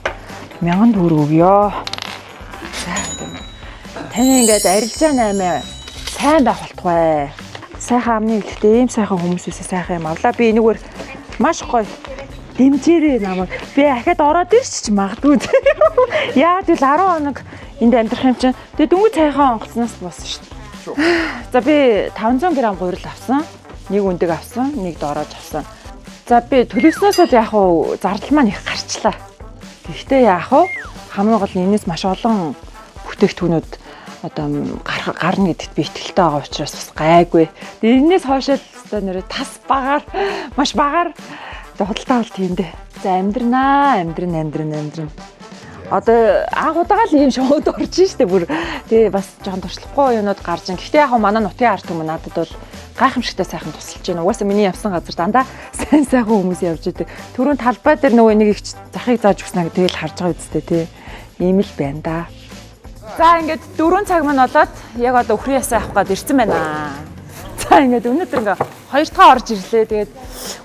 1000 төгрөг өгье. За таны ингээд арилжаа 8 сайн байх болтугай. Сайхан амны хэлэхдээ ийм сайхан хүмүүсээс сайхан юм авлаа. Би энэгээр маш гоё дэмжээрэй намайг. Би ахаад ороод ирч ч магадгүй. Яа тэгвэл 10 хоног энд амьдрах юм чинь. Тэгээ дөнгөж цайхан онгоцноос буусан шүү дээ. За би 500 г гурил авсан. Нэг өндөг авсан, нэг дороож авсан. За би төлөвснөөс бол яг уу зардал маань их гарчлаа. Гэхдээ яг уу хамгийн гол нь энэс маш олон бүтээгдэхүүнүүд одоо гарна гэдэгт би итгэлтэй байгаа учраас бас гайгүй. Тэгээ энэс хойш л өстой нэрээ тас багаар маш багаар худалдаа авалт хийндэ. За амьдрнаа, амьдрна. Одоо анх удаага л ийм шоуд орж штэ бүр. Тэгээ бас жоохон туршлахгүй юмнууд гарч ин. Гэхдээ яг манай нутгийн ард түмэн надад бол гайхамшигтай сайхан тусалж байна. Угаасаа миний явсан газар дандаа сайн сайхан хүмүүс явж идэг. Түрүүн талбай дээр нөгөө нэг их захыг зааж өгснө гэдэг тэгэл харж байгаа үсттэй тий. Ийм л байна да. За ингээд 4 цаг минь болоод яг одоо өхрийн ясаа авах гээд ирсэн байна. За ингээд өнөөдөр ингээ 2 дахь орж ирлээ. Тэгээд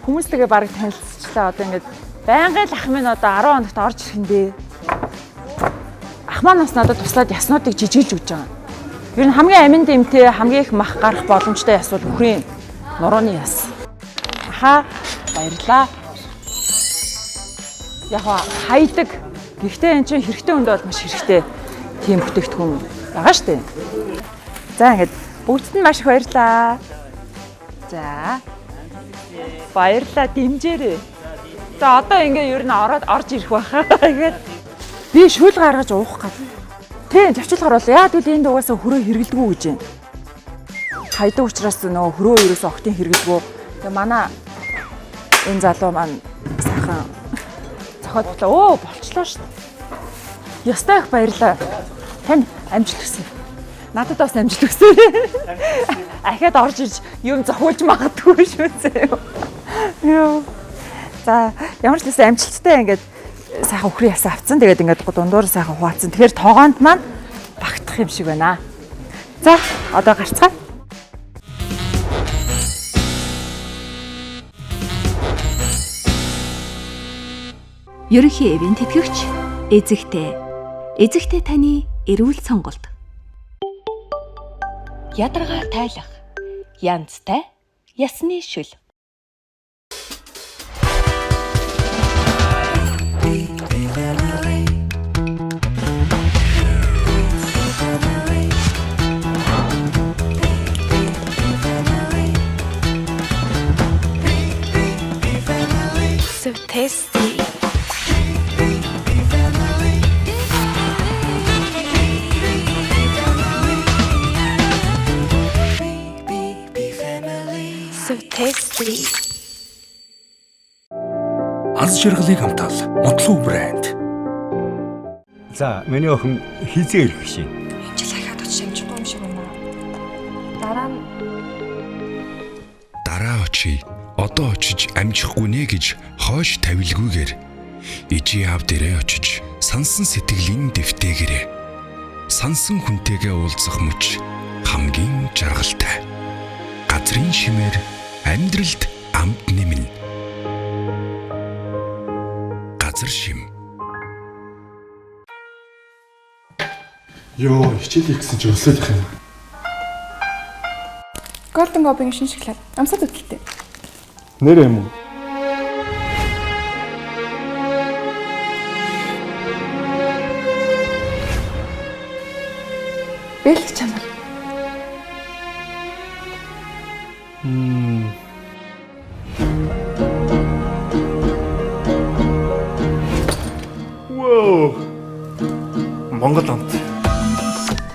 хүмүүстэйгээ бараг танилцчихлаа. Одоо ингээд байнгын л ах минь одоо 10 хоногт орж ирэх нь дээ. Ах маань бас надад туслаад яснуудыг жижиглж өгч байгаа. Ер нь хамгийн амин дэмтэй, хамгийн их мах гарах боломжтой яс бол үхрийн нурууны яс. Ахаа баярлаа. Яг хайдаг. Гэхдээ эн чинь хэрэгтэй хүнд бол маш хэрэгтэй тийм бүтээгдэхүүн байгаа шүү дээ. За ингээд бүгдд нь маш их баярлаа. За. Баярлаа, дэмжээрэй. За одоо ингээ ер нь ороод орж ирэх байхаа. Тэгээд би шүл гаргаж уух гал. Тийм, зочил гарвал яа гэвэл энд угаасаа хөрөө хэргэлдэггүй гэж байна. Хайдаг учраас нөгөө хөрөө ерөөсөө огтын хэргэлдэггүй. Тэгээ манай энэ залуу маань сайхан зохиодлоо. Өө, болчлоо шүү дээ. Ёстой их баярлаа. Танд амжилт хүсье. Надад бас амжилт хүсье. Ахаад орж ирж юм зохиулж магадгүй шүү зээ. Йоо. За, ямар ч гэсэн амжилттай ингээд сайхан үхрийн ясаа авцсан. Тэгээд ингээд дундуур сайхан хуваацсан. Тэгэхээр тогоонд маань багтах юм шиг байна. За, одоо гарцгаая. Ерөнхий ивент тэтгэгч Эзэгтэй. Эзэгтэй таны эрүүл сонголт. Ядаргаа тайлах. Янзтай ясны шүл. So tasty. So tasty. Аз жаргалыг амтал Мутлуу брэнд. За, миний охин хизээ ирэх шин. Энэ жил ахаад очиж амжихгүй юм шиг байна. Дараа нь дараа очие. Одоо очиж амжихгүй нэ гэж хойш тавилгүйгээр ижи аав дээрээ очиж сансан сэтгэлийн дэвтээгээрээ сансан хүнтэйгээ уулзах мөч хамгийн жаргалтай. Газрын шимээр амьдралд амт нэмнэ. Газар шим. Йоо, хичээл хийх гэсэн чи өсөөл их юм. Golden Gobi-ийн шинэ шоколад амсаад үзэлтэй. Нэр юм уу? Бэлэг чанар. Вау. Монгол амт.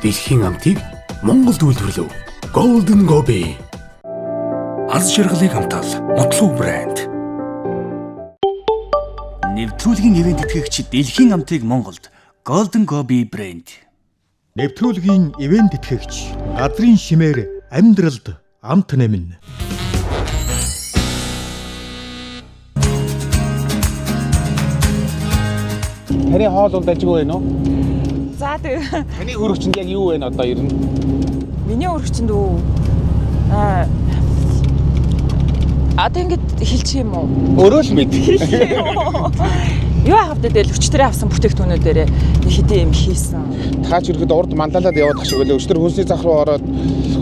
Дэлхийн амтыг Монголд үйлдвэрлэв. Golden Gobi. Аз жаргалыг амтал Мутлуу брэнд. Нэвтрүүлгийн ивент тэтгэгч дэлхийн амтыг Монголд Golden Gobi брэнд. Нэвтрүүлгийн ивент тэтгэгч газрын шимээр амьдралд амт нэмнэ. Таны хоол унд ажиг байна уу? За тэг. Таны хөрөгчөнд яг юу вэ одоо ер нь? Миний хөрөгчөнд үү? Одоо ингэж хэлчих юм уу? Өөрөө л мэд. Юу авах вэ? Тэгэл өчтөрөө авсан бүтээгдэхүүнүүдээрээ нэг хэдийн юм хийсэн. Та ч ирэхэд урд мандалаад яваад ах шиг үлээ. Өчтөр хүнсний зах руу ороод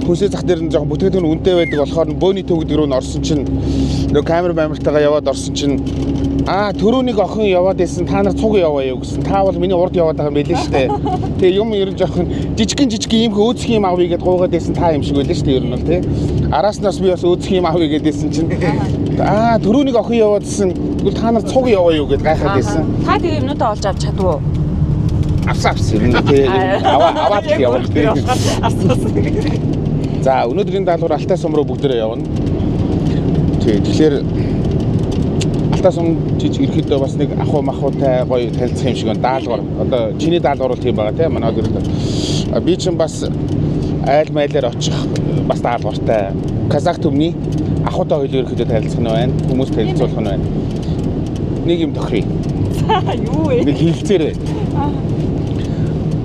хүнсний зах дээр нь жоохон бүтээгдэхүүн үнэтэй байдаг болохоор бөөний төв гэдэг рүү нь орсон чинь нөгөө камер мамертайгаа яваад орсон чинь түрүүнийг охин яваад исэн, та нар цуг яваа юу гэсэн. Та бол миний урд яваад байгаа юм билээ шүү дээ. Тэгээ юм ер нь жоохон жижигхэн ийм өөцөх юм авъя гэдээ гуйгаад исэн та юм шиг байлээ шүү дээ ер нь бол тий. Араас нь бас би бас өөцөх юм авъя гэдээсэн чинь түрүүнийг охин яваад исэн. Тэгвэл та нар цуг яваа юу гэд гайхаад исэн. Та тэгээ юмнуудаа олж авч чадвуу? Авсан юм тий. Аваад яваад тий. Авсан. За өнөөдрийн даалгавар Алтай сум руу бүгдээрээ явна. Тий, тэгэхээр Алтай сум чиж ирэхэд бас нэг ахуй махуутай гоё танилцах юм шиг байна. Даалгавар. Одоо чиний даалгавар бол тийм байгаа тий. Манай гэрэл. Би чинь бас айл майлаар очих бас даалгавартай. Казах түмний ахуйтай хоёул ерөөхдөө танилцах нь байна. Хүмүүс танилцуулах нь байна. Нэг юм тохирё. За юу вэ? Нэг хилцээрээ.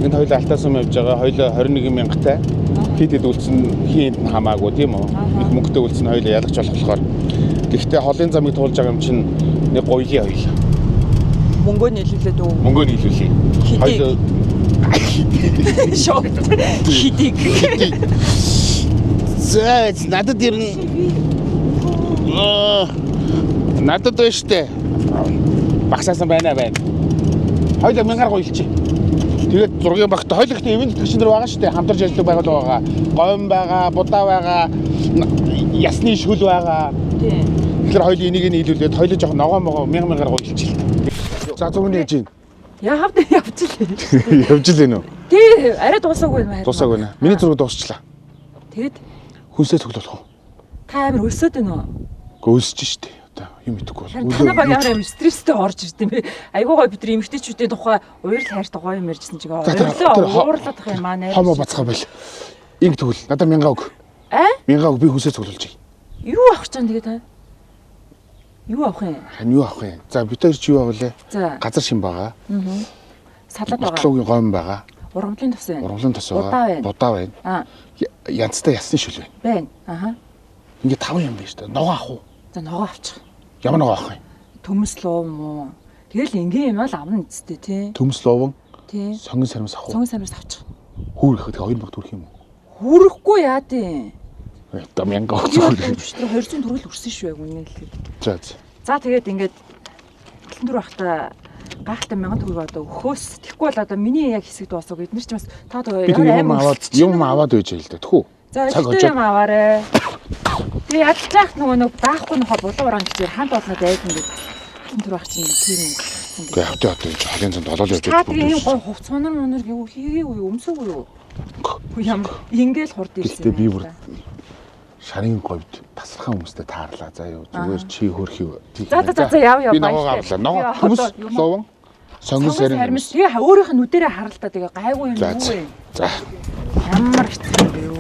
Энд хоёул Алтай сум явж байгаа. Хоёул 21 мянгатай. Хэд хэд үлдсэн хийнд нь хамаагүй тийм үү? Их мөнгөтэй үлдсэн хоёул ялагч болох болохоор. Гэхдээ холын замыг туулж байгаа юм чинь нэг гоёлын хоёул. Мөнгөө нийлүүлээд үү? Мөнгөө нийлүүлье. Хоёул шок. Хидийг. За надад ер нь надад байна штэ. Багсаасан байна байна. Хоёул мянгаар гоёлчих. Тэгээд зургийн багт хоёул ихтэй ивент тэгшин нар байгаа штэ. Хамтарч ажилладаг байгууллага байгаа. Говь байгаа, будаа байгаа, ясны шүл байгаа. Тийм. Тэгэхээр хоёул энийг нь нийлүүлээд хоёул жоох ногоо могоо мянга мянгаар гоёлчих л та. За зургийн яаж юм? Яхав дээр явчихлээ. Явж л гэнэ үү? Тий, арай дуусаагүй юм. Дуусаагүй нэ. Миний зураг дуусчлаа. Тэгэд хүнсээ цуглуулах уу? Та амар өлсөд байна уу? Гэхдээ өлсөж штэ. Одоо юм идэхгүй бол. Танай баг ямар амар стресстэй орж ирд юм бэ? Айгуу гоё бид нар эмэгтэйчүүдийн тухай уярл хайртай гоё юм ярьжсэн чиг. Уурлах юм аа найр. Хомоо бацгаа байл. Инг тэгвэл надад 1000 өг. Аа? 1000 өг би хүнсээ цуглуулж. Юу авах гэж байгаа тэгээд та? Юу авах юм? Харин юу авах юм? За бид хоёр чи юу авах вэ? Газар шин байгаа. Аа. Салаад байгаа. Ботлоогийн гомн байгаа. Ургамлын тос байна. Ургамлын тос байгаа. Будаа байна. Аа. Янзтай ясны шүл байна. Байна. Аха. Ингээ 5 юм байна шүү дээ. Ногоо авах уу? За ногоо авчих. Ямар ногоо авах юм? Төмс лув мó. Тэгэл ингийн юм л авна үсттэй тий. Төмс луван. Тий. Сонгон сармс авах уу? Сонгон сармс авчих. Хүүрэх тэгээ 2000 төгрөх юм уу? Хүүрэхгүй яа тий. Одоо 1000 өгөх. Тэр 200 төгрөг л үрсэн шүү яг үнэн хэлэхэд. За за. За тэгээд ингээд алтан дөрөв ахта гайхалтай 1000 төгрөг одоо өгөхөөс тэгэхгүй бол одоо миний яг хэсэг дуусаагүй. Эднэр ч бас та юм аваад юм аваад байж л да. Тэхүү. За цаг юм аваарэ. Тэгээ ядалж нөгөө нэг даахгүй нөхө булан уран гэжээр хамт олнод айдна гэдэг. Алтан дөрөв ах чинь тийм юм гаргацсан. Гэхдээ автын одоо энэ холын занд олоод явж байгаа. Та тэгээ ийм гой хувц унар мунар юу хийгээгүй юу өмсөөгүй юу? Ямар ингээл хурд ирсэн. Гэхдээ би бүр шарын говьд тасархан хүмүүстэй таарлаа. За юу зүгээр чи хөрхий. За за за яв яв. Би ногоогоо авлаа. Ногоо төмс луван сонгон сармс. Тэгээ өөрийнх нь нүдэрээ харалтаа тэгээ гайгүй юм юу юм. За. Ямар хэцүү юм бэ юу.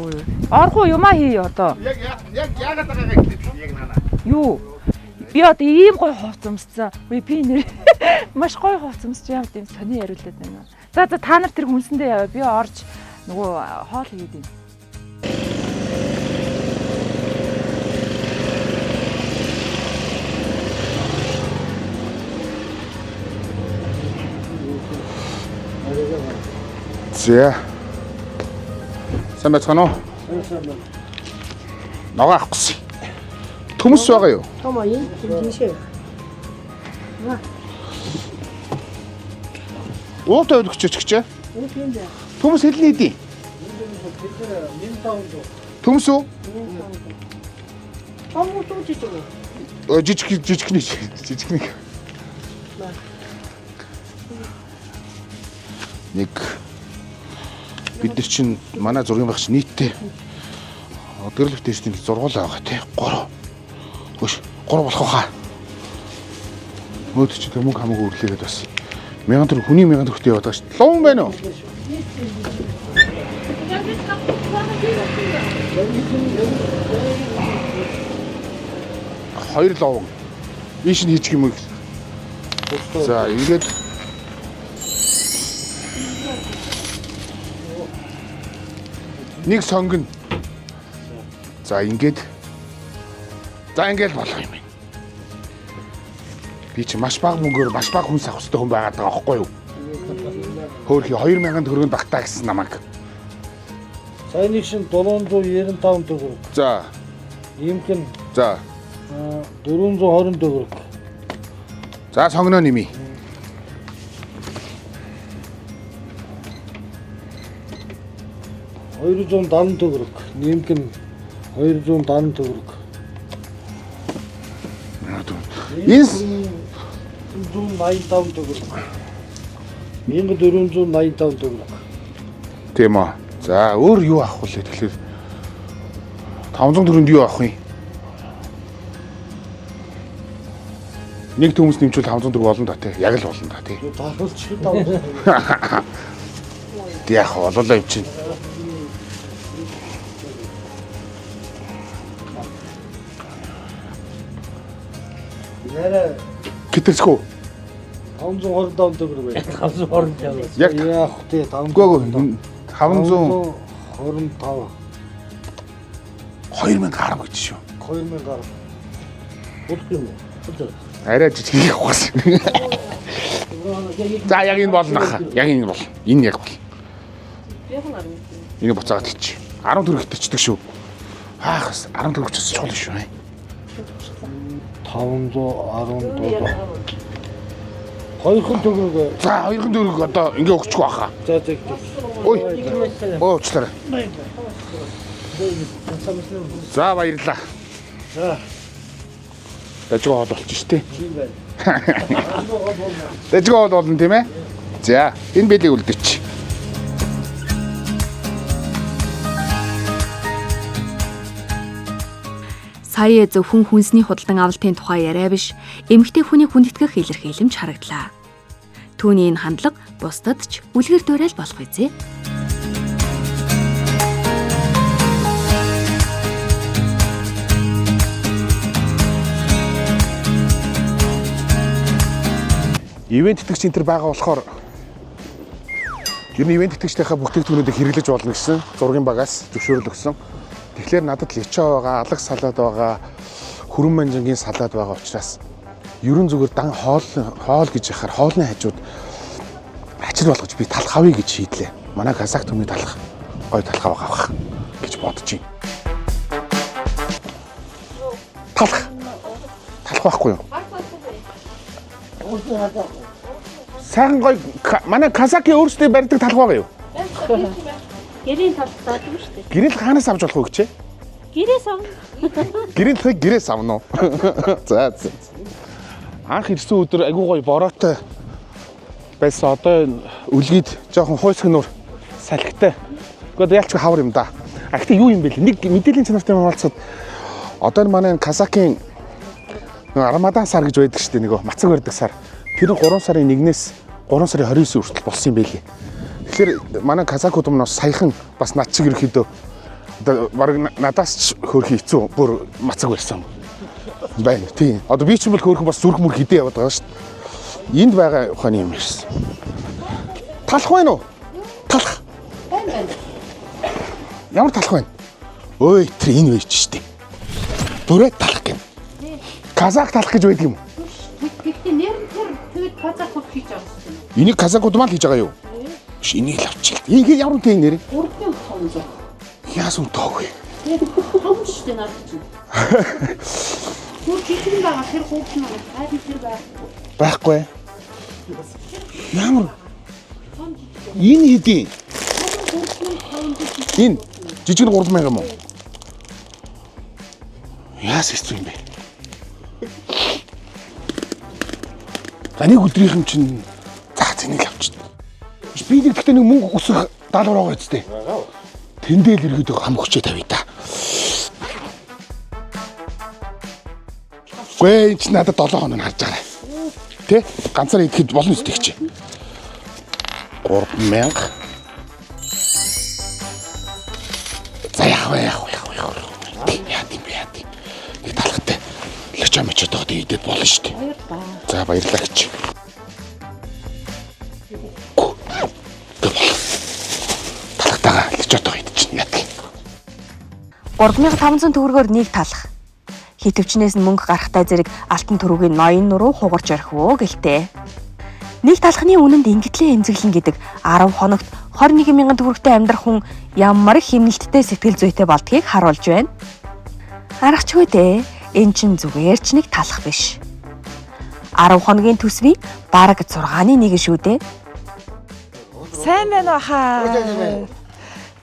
Орох уу юмаа хий одоо. Яг яг яагаад байгаагаа хэлээ яг наана. Юу? Би одоо ийм гоё хувц өмссөн. Үгүй би нэр маш гоё хувц өмсч яав тийм сони яриулаад байна. За за та нар тэр хүнсэндээ яваа. Би орж нөгөө хоол хийгээд байна. За. Сайн байцгаана уу? Ногоо авах гэсэн. Төмс байгаа юу? Том аян тийшээ. Уутай өлгөч өчгөч. Төмс хэлний эдий. Төмс үү? Том уу жижиг үү? Жижиг жижигний жижигний. Нэг бид нар чинь манай зургийн багш нийтдээ гэрлэх тестийн 6 байгаа тий 3. Хөш 3 болох хаа. Мөд чи мөнгө хамаагүй өрлөөгээд бас 1000 төгрөг хүний 1000 төгрөгтэй яваад байгаа шүү дээ. Луун байна уу? Хоёр ловон. Ийш нь хийчих юм уу? За ингээд нэг сонгоно. За ингээд. За ингээд болох юм байна. Би чи маш бага мөнгөөр маш бага хүнс авах хэрэгтэй хүн байгаад байгаа байхгүй юу? Хөөхий 2000 төгрөгөнд багтаа гэсэн намайг. Саяны шин 795 төгрөг. За. Иймх нь за 420 төгрөг. За сонгоно нэмий. 270 төгрөг. Нэмэх нь 270 төгрөг. Энэ 185 төгрөг. 1485 төгрөг. Тийм үү. За өөр юу авах вэ тэгэхээр 500 төгрөнд юу авах юм? Нэг төмөс нэмчүүл 500 төгрөг болно да тий. Яг л болно да тий. Даруулчих 500 төгрөг. Тэг яах вэ? Болоолаа юм чинь. Нэрэ Гитэрсгүү. 525 төгрөг байна. 525. Яг яах вэ? 500. Үгүй ээ. 525. 2000 гаруй гэж шүү. 2000 гаруй. Болох юм уу? Арай жижиг явах гэсэн. За яг энэ болно хаа. Яг энэ бол. Энэ яг бол. Энийг буцаагаад хийчих. 10 төгрөг хитчихдэг шүү. Аах 10 төгрөг ч бас чухал шүү. 517. 2 төгрөг. За 2 төгрөг одоо ингээ өгчих байхаа. За за. Ой. Өө уучлаарай. За баярлалаа. За. Дажгүй хоол болчих шүү дээ. Тийм байна. Дажгүй хоол болно тийм ээ? За энэ бэлийг үлдээч. Сая зөвхөн хүнсний худалдан авалтын тухай яриа биш, эмэгтэй хүний хүндэтгэх илэрхийлэмж харагдлаа. Түүний энэ хандлага бусдад ч үлгэр дуурайл болох үзье. Ивент тэтгэгч энэ төр байгаа болохоор ер нь ивент тэтгэгчдийнхаа бүтээгдэхүүнүүдийг хэрэглэж болно гэсэн зургийн багаас зөвшөөрөл өгсөн. Тэгэхээр надад лечо байгаа, алаг салаад байгаа, хүрэн манжингийн салаад байгаа учраас ерөн зүгээр дан хоол хоол гэж яхаар хоолны хажууд ачир болгож би талх авъя гэж шийдлээ. Манай казак түмний талх гой талх авах гэж бодож байна. Талх. Талх байхгүй юу? Сайхан гой манай казаки өөрсдөө барьдаг талх байгаа юу? Гэрийн талх заадаг шүү дээ. Гэрийн талх хаанаас авч болох вэ гэж? Гэрээс авна. Гэрийн талхыг гэрээс авна уу? За за. Анх ирсэн өдөр айгуу гоё бороотой байсан. Одоо үлгийд жоохон хуйсх нуур салхитай. Гэхдээ ялч хавар юм да. А гэхдээ юу юм бэ лээ? Нэг мэдээллийн чанартай юм хаалцаад одоо энэ манай казакийн Рамадан сар гэж байдаг шүү дээ нөгөө мацаг барьдаг сар. Тэр нь 3 сарын 1-ээс 3 сарын 29 хүртэл болсон юм байлээ. Тэгэхээр манай казакууд маань бас саяхан бас над чиг ерөөхдөө одоо баг надаас ч хөөрхөн хэцүү бүр мацаг барьсан байна. Тийм. Одоо би ч юм бол хөөрхөн бас зүрх мөр хідээ яваад байгаа шүү дээ. Энд байгаа ухааны юм ирсэн. Талх байна уу? Талх. Байна байна. Ямар талх байна? Ой, тэр энэ байж шүү дээ. Бүрээ талх гэн. Казак талх гэж байдаг юм уу? Гэхдээ нэр нь тэр тэгээд казакууд хийж байгаа шүү дээ. Энийг казакууд маань хийж байгаа юу? Биш энийг л авчих. Энийг ямар үнэтэй нэр? 3500. Яасан үнэтэй вэ? Тэгээд том шүү дээ наад чинь. Бүр жижигэн байгаа тэр хүүхэн маань хайр тэр байхгүй. Байхгүй. Ямар? Энэ хэдий? Энэ жижиг нь 3000 юм уу? Яас хэцүү юм бэ? За нэг өдрийнх юм чинь за зэнийг авчид. Би нэг гэхдээ нэг мөнгө өсөх даалгавар байгаа үстэй. Тэндээ л ерөөдөө хам хүчээ тавья та. Гүй энэ чинь надад 7 хоног харж байгаа. Тэ? Ганцаар идэхэд болно үстэй чи. 3000. За яах вэ? Яах вэ? Яах вэ? Яа тийм бэ? Яа тийм. Нэг талхтай лочо мочотоо идэд болно шүү дээ. За баярлалаа гэж. Талхтайгаа лочотоо идчихнэ яадаг. 3500 төгрөгөөр нэг талх. Хитвчнээс нь мөнгө гарахтай зэрэг алтан төрөгийн ноён нуруу хугарч орхив уу гэлтэй. Нэг талхны үнэнд ингэтлээ эмзэглэн гэдэг 10 хоногт 21 мянган төгрөгтэй амьдрах хүн ямар хэмнэлттэй сэтгэл зүйтэй болдгийг харуулж байна. Аргач хөө дээ, эн чинь зүгээр ч нэг талах биш. 10 хоногийн төсвийн бараг 6-ны 1 шүү дээ. Сайн байна уу хаа?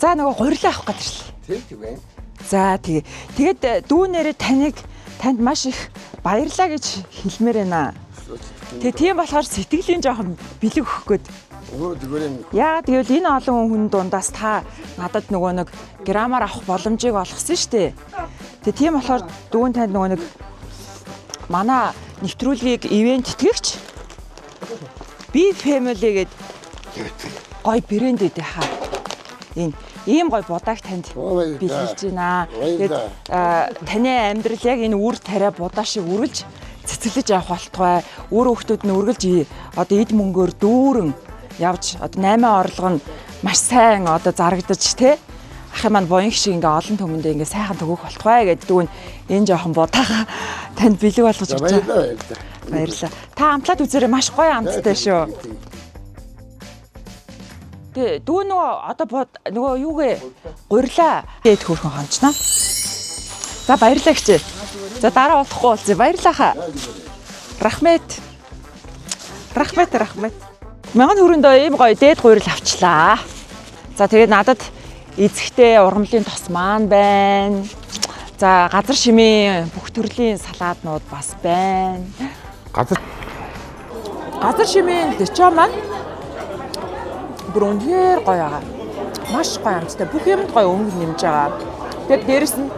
За нөгөө гурилаа авах гэдэг шил. Тийм тийм ээ. За тэгээ. Тэгээд дүүнэрээ таныг танд маш их баярлаа гэж хэлмээр байна. Тэгээ тийм болохоор сэтгэлийн жоохон бэлэг өгөх гээд. Яа тэгвэл энэ олон хүн дундаас та надад нөгөө нэг граммар авах боломжийг олгосон шүү дээ. Тэгээ тийм болохоор дүүн танд нөгөө нэг манай нэвтрүүлгийг ивент итгэгч Би Family гээд гой брэнд өгдөө хаа. Энэ ийм гой будааг танд бэлгэлж байна. Тэгээд таны амьдрал яг энэ үр тариа будаа шиг үргэлж цэцэрлэж явах болтугай. Үр хүүхдүүд нь үргэлж одоо эд мөнгөөр дүүрэн явж одоо 8 орлого нь маш сайн одоо зарагдаж тэ ахын маань буян шиг ингээ олон түмэндээ ингээ сайхан төгөөх болтугай гэдэг дүүн энэ жоохон будаага танд бэлэг болгож өгч байгаа. Баярлалаа. Та амтлаад үзээрэй маш гоё амттай шүү. Тэ дүү нөгөө одоо нөгөө юугээ гурилаа гээд хөөрхөн хончноо. За баярлалаа хчээ. За дараа уулзахгүй уулзъя. Баярлалаа хаа. Рахмет. Рахмет рахмет. Мянган хөрөндөө ийм гоё дээд гурил авчлаа. За тэгээд надад эзэгтэй ургамлын тос маань байна. За газар шимийн бүх төрлийн салааднууд бас байна. Газар шимийн лечо маань бүр үнэхээр гоё байгаа. Маш гоё амттай. Бүх юмд гоё өнгө нэмж байгаа. Тэгээд дээрэс нь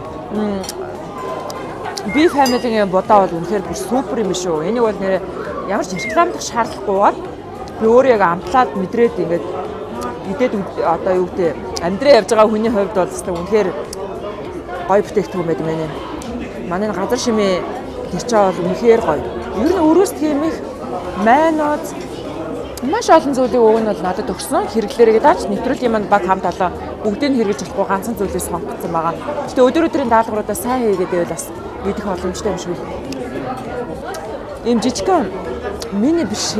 Би Family-гийн будаа бол үнэхээр бүр супер юм шүү. Энийг бол нэрээ ямар ч рекламдах шаардлагагүйгээр би өөрөө яг амтлаад мэдрээд ингээд идээд одоо юу гэдэг амьдраа явж байгаа хүний хувьд бол зөвхөн үнэхээр гоё бүтээгдэхүүн байд юм байна. Манай газар шимийн лечо бол үнэхээр гоё. Ер нь өрөөс тийм их майнууд маш олон зүйлийг уг нь бол надад өгсөн. Хэрэглээрээ даач нэвтрүүлгийн манд баг хамт олон бүгдийг нь хэрэглэж болохгүй ганцхан зүйлийг сонгоцсон байгаа. Гэтэ өдөр өдрийн даалгавруудаа сайн хийгээд байвал бас идэх боломжтой юм шиг. Ийм жижигхэн мини биш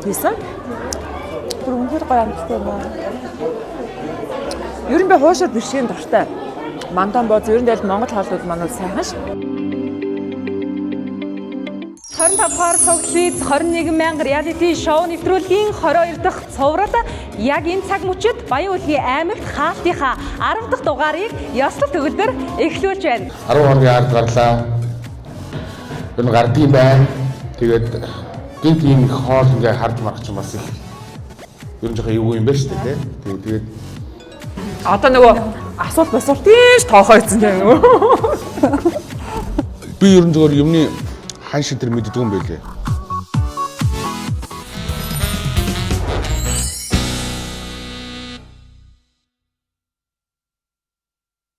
хийсэн. Тэр үнэхээр гоё амттай юм аа. Ер нь би хуушур бишгийн дуртай. Мантан бооз ер нь тэгэл Монгол хоолнууд маань бол сайхан ш. 25 дугаар цуглиц 21 мянга реалити шоу нэвтрүүлгийн 22 дахь цуврал яг энэ цаг мөчид Баян-Үлгийн аймагт хаалтынхаа 10 дахь дугаарыг ёслол төгөлдөр эхлүүлж байна. 10 хоногийн ард гарлаа. Ер нь гардыг байна. Тэгээд гинт ийм их хоол ингээ харж марах чинь бас их ер нь жоохон эвгүй юм байна шүү дээ, тий. Тэгээд одоо нөгөө асуулт басуулт тийш тоохоо ийцэн тийм үү. Би ер нь зөвхөн юмны хан шиг тэр мэддэг юм байлээ.